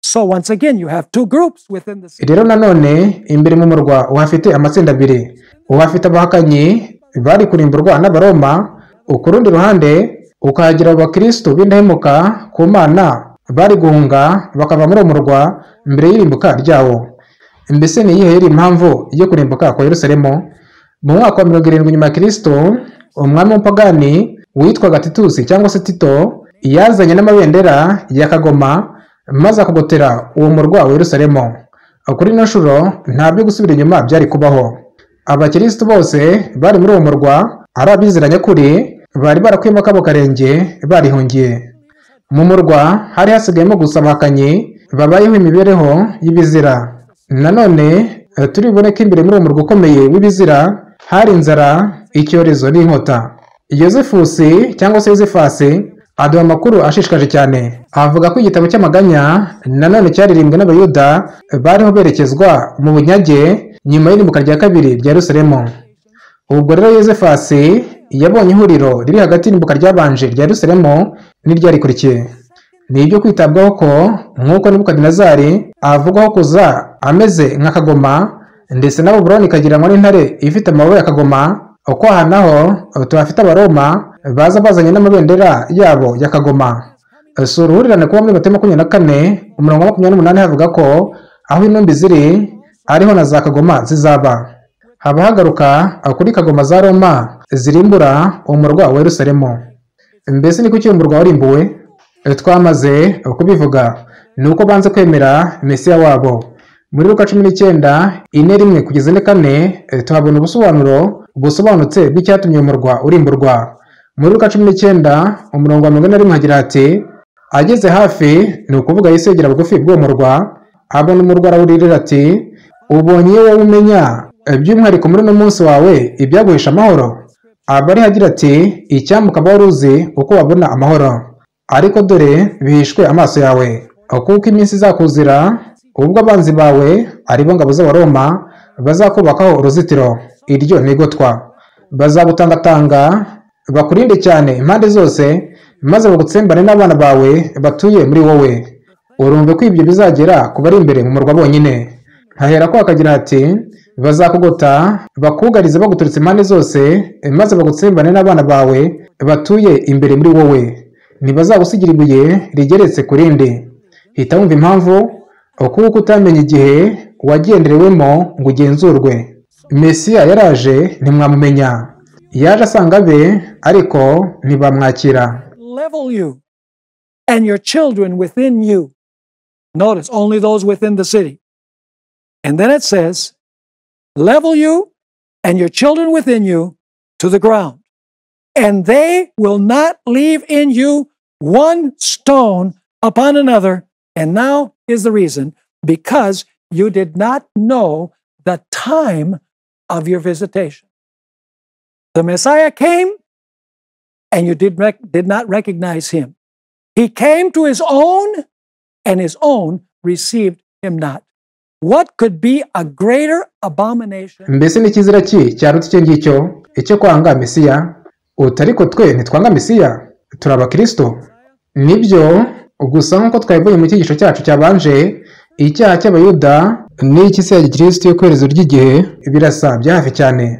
Speaker 1: So once again, you have two groups within the city.
Speaker 2: Rero nanone imbere mu murwa uhafite amatsinda abiri. Uhafite abahakanyi bari kurimburwa n'Abaroma, ku rundi ruhande ukahagira abakristo b'indahemuka ku Mana bari guhunga bakava muri uwo murwa mbere y'irimbuka ryawo. Mbese ni iyihe yari impamvu yo kurimbuka kwa Yerusalemu? Mu mwaka wa 70 nyuma ya Kristo, umwami w'umupagani witwaga Titusi cyangwa se Tito yazanye n'amabendera ya kagoma maze akagotera uwo murwa wa Yerusalemu. Kuri ino nshuro nta byo gusubira inyuma byari kubaho. Abakristo bose bari muri uwo murwa ari abizera nyakuri bari barakuyemo akabo karenge barihungiye. Mu murwa hari hasigayemo gusa abahakanyi babayeho imibereho y'ibizira. Nanone turibone ko imbere muri uwo murwa ukomeye w'ibizira hari inzara, icyorezo n'inkota. Yosefusi cyangwa se Yozefasi aduha amakuru ashishikaje cyane. Avuga ko igitabo cy'amaganya nanone cyaririmbwe n'Abayuda bariho berekezwa mu bunyage nyuma y'irimbuka rya kabiri rya Yerusalemu. Ubwo rero Yozefasi yabonye ihuriro riri hagati y'imbuka ryabanje rya Yerusalemu n'iryarikurikiye. Ni ibyo kwitabwaho ko nk'uko Nebukadinezari avugwaho kuza ameze nka kagoma, ndetse na Babuloni ikagiranwa n'intare ifite amababa ya kagoma, uko aha naho tuhafite Abaroma baza bazanye n'amabendera yabo ya kagoma. Si uruhurirane kuba muri Matayo 24 umurongo wa 28 havuga ko aho intumbi ziri ariho na za kagoma zizaba. Haba hagaruka kuri kagoma za Roma zirimbura umurwa wa Yerusalemu. Mbese ni kuki umurwa warimbuwe? Twamaze kubivuga, ni uko banze kwemera Mesiya wabo. Muri Luka 19 4:1 kugeza 4:4 tuhabona ubusobanuro busobanutse bw'icyatumye umurwa urimburwa. Muri Luka 19 umurongo wa 41 hagira ati ageze hafi, ni ukuvuga Yesu yegera bugufi bw'uwo murwa, abona umurwa arawuririra ati ubonye wowe umenya by'umwihariko muri uno munsi wawe ibyaguhisha amahoro. Abari hagira ati icyambuka wari uzi uko wabona amahoro, ariko dore bihishwe amaso yawe, kuko iminsi izakuzira ubwo abanzi bawe ari bo ngabo z'Abaroma bazakubakaho uruzitiro, iryo ni igotwa, bazagutangatanga bakurinde cyane impande zose, maze bagutsembane n'abana bawe batuye muri wowe. Urumve ko ibyo bizagera ku bari imbere mu murwa bonyine. Hahera ko akagira ati bazakugota bakugarize baguturutse impande zose, maze bagutsembane n'abana bawe batuye imbere muri wowe, ntibazagusigira ibuye rigeretse ku rindi. Hita wumva impamvu, kuko utamenya igihe Wagenderewemo ngo ugenzurwe. Mesiya yaraje ntimwamumenya, yaje asanga abe ariko ntibamwakira.
Speaker 1: Level you and your children within you. Notice, only those within the city. And then it says, level you and your children within you to the ground. And they will not leave in you one stone upon another. And now is the reason, because you did not know the time of your visitation. The Messiah came, and you did not recognize him. He came to his own, and his own received him not. What could be a greater abomination?
Speaker 2: Mbese ni ikizira ki cyaruta icyo ngicyo, icyo kwanga Mesiya? Uti ariko twe ntitwanga Mesiya, turi abakristo. Nibyo, gusa nk'uko twabibonye mu cyigisho cyacu cyabanje, icyaha cy'Abayuda n'iki ya Gikristo yo kwerezo ry'igihe birasa bya hafi cyane.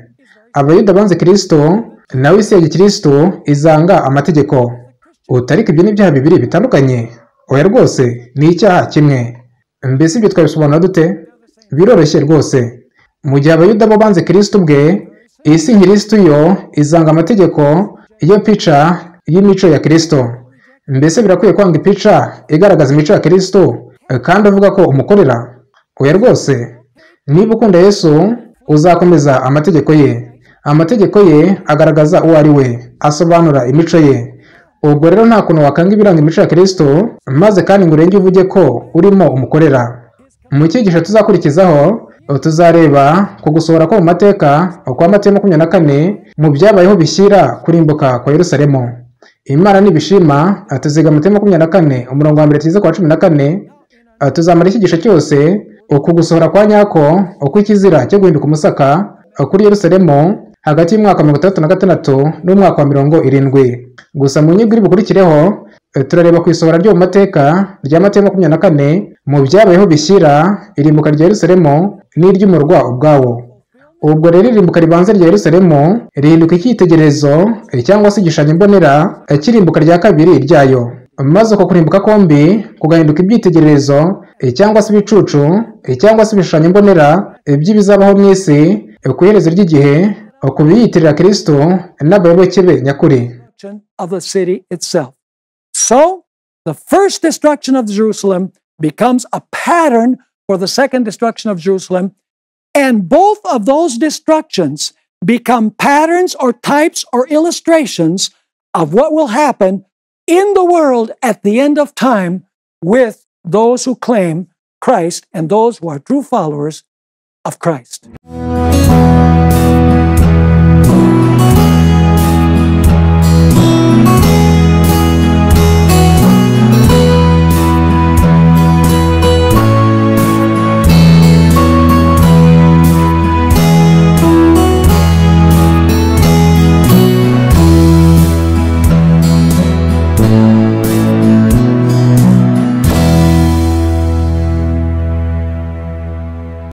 Speaker 2: Abayuda banze Kristo, nawe isi ya Gikristo izanga amategeko. Uti ariko ibyo ni ibyaha bibiri bitandukanye. Oya rwose, ni icyaha kimwe. Mbese ibyo twabisobanura dute? Biroroshye rwose. Mu gihe Abayuda bo banze Kristo ubwe, isi nkristo yo izanga amategeko, iyo pica y'imico ya Kristo. Mbese birakwiye kwanga ipica igaragaza imico ya Kristo kandi uvuga ko umukorera? Oya rwose. Niba ukunda Yesu, uzakomeza amategeko ye. Amategeko ye agaragaza uwo ari we, asobanura imico ye. Ubwo rero nta kuntu wakanga ibiranga imico ya Kristo maze kandi ngo urenge uvuge ko urimo umukorera. Mu cyigisho tuzakurikizaho tuzareba ku gusohora ko mu mateka kwa Matayo 24 mu byabayeho bishyira kurimbuka kwa Yerusalemu. Imana nibishima tuziga Matayo 24 umurongo wa mbere tugeze ku wa 14. Tuzamara icyigisho cyose uku gusohora kwa nyako uko ikizira cyo guhinduka umusaka kuri Yerusalemu hagati y'umwaka wa 66 n'umwaka wa 70. Gusa mu nyigo iri bukurikireho turareba ku isohora ryo mu mateka rya Matayo 24 mu byabayeho bishyira irimbuka rya Yerusalemu n'iry'umurwa ubwawo. Ubwo rero irimbuka ribanza rya Yerusalemu rihinduka icyitegererezo cyangwa se igishushanyo mbonera cy'irimbuka rya kabiri ryayo, maze uko kurimbuka kombi kugahinduka ibyitegererezo cyangwa se ibicucu cyangwa se ibishushanyo mbonera by'ibizabaho mu isi ku iherezo ry'igihe ku biyitirira Kristo n'abayoboke be nyakuri.
Speaker 1: Of the city itself. So, the first destruction of Jerusalem becomes a pattern for the second destruction of Jerusalem, and both of those destructions become patterns or types or illustrations of what will happen in the world at the end of time with those who claim Christ and those who are true followers of Christ.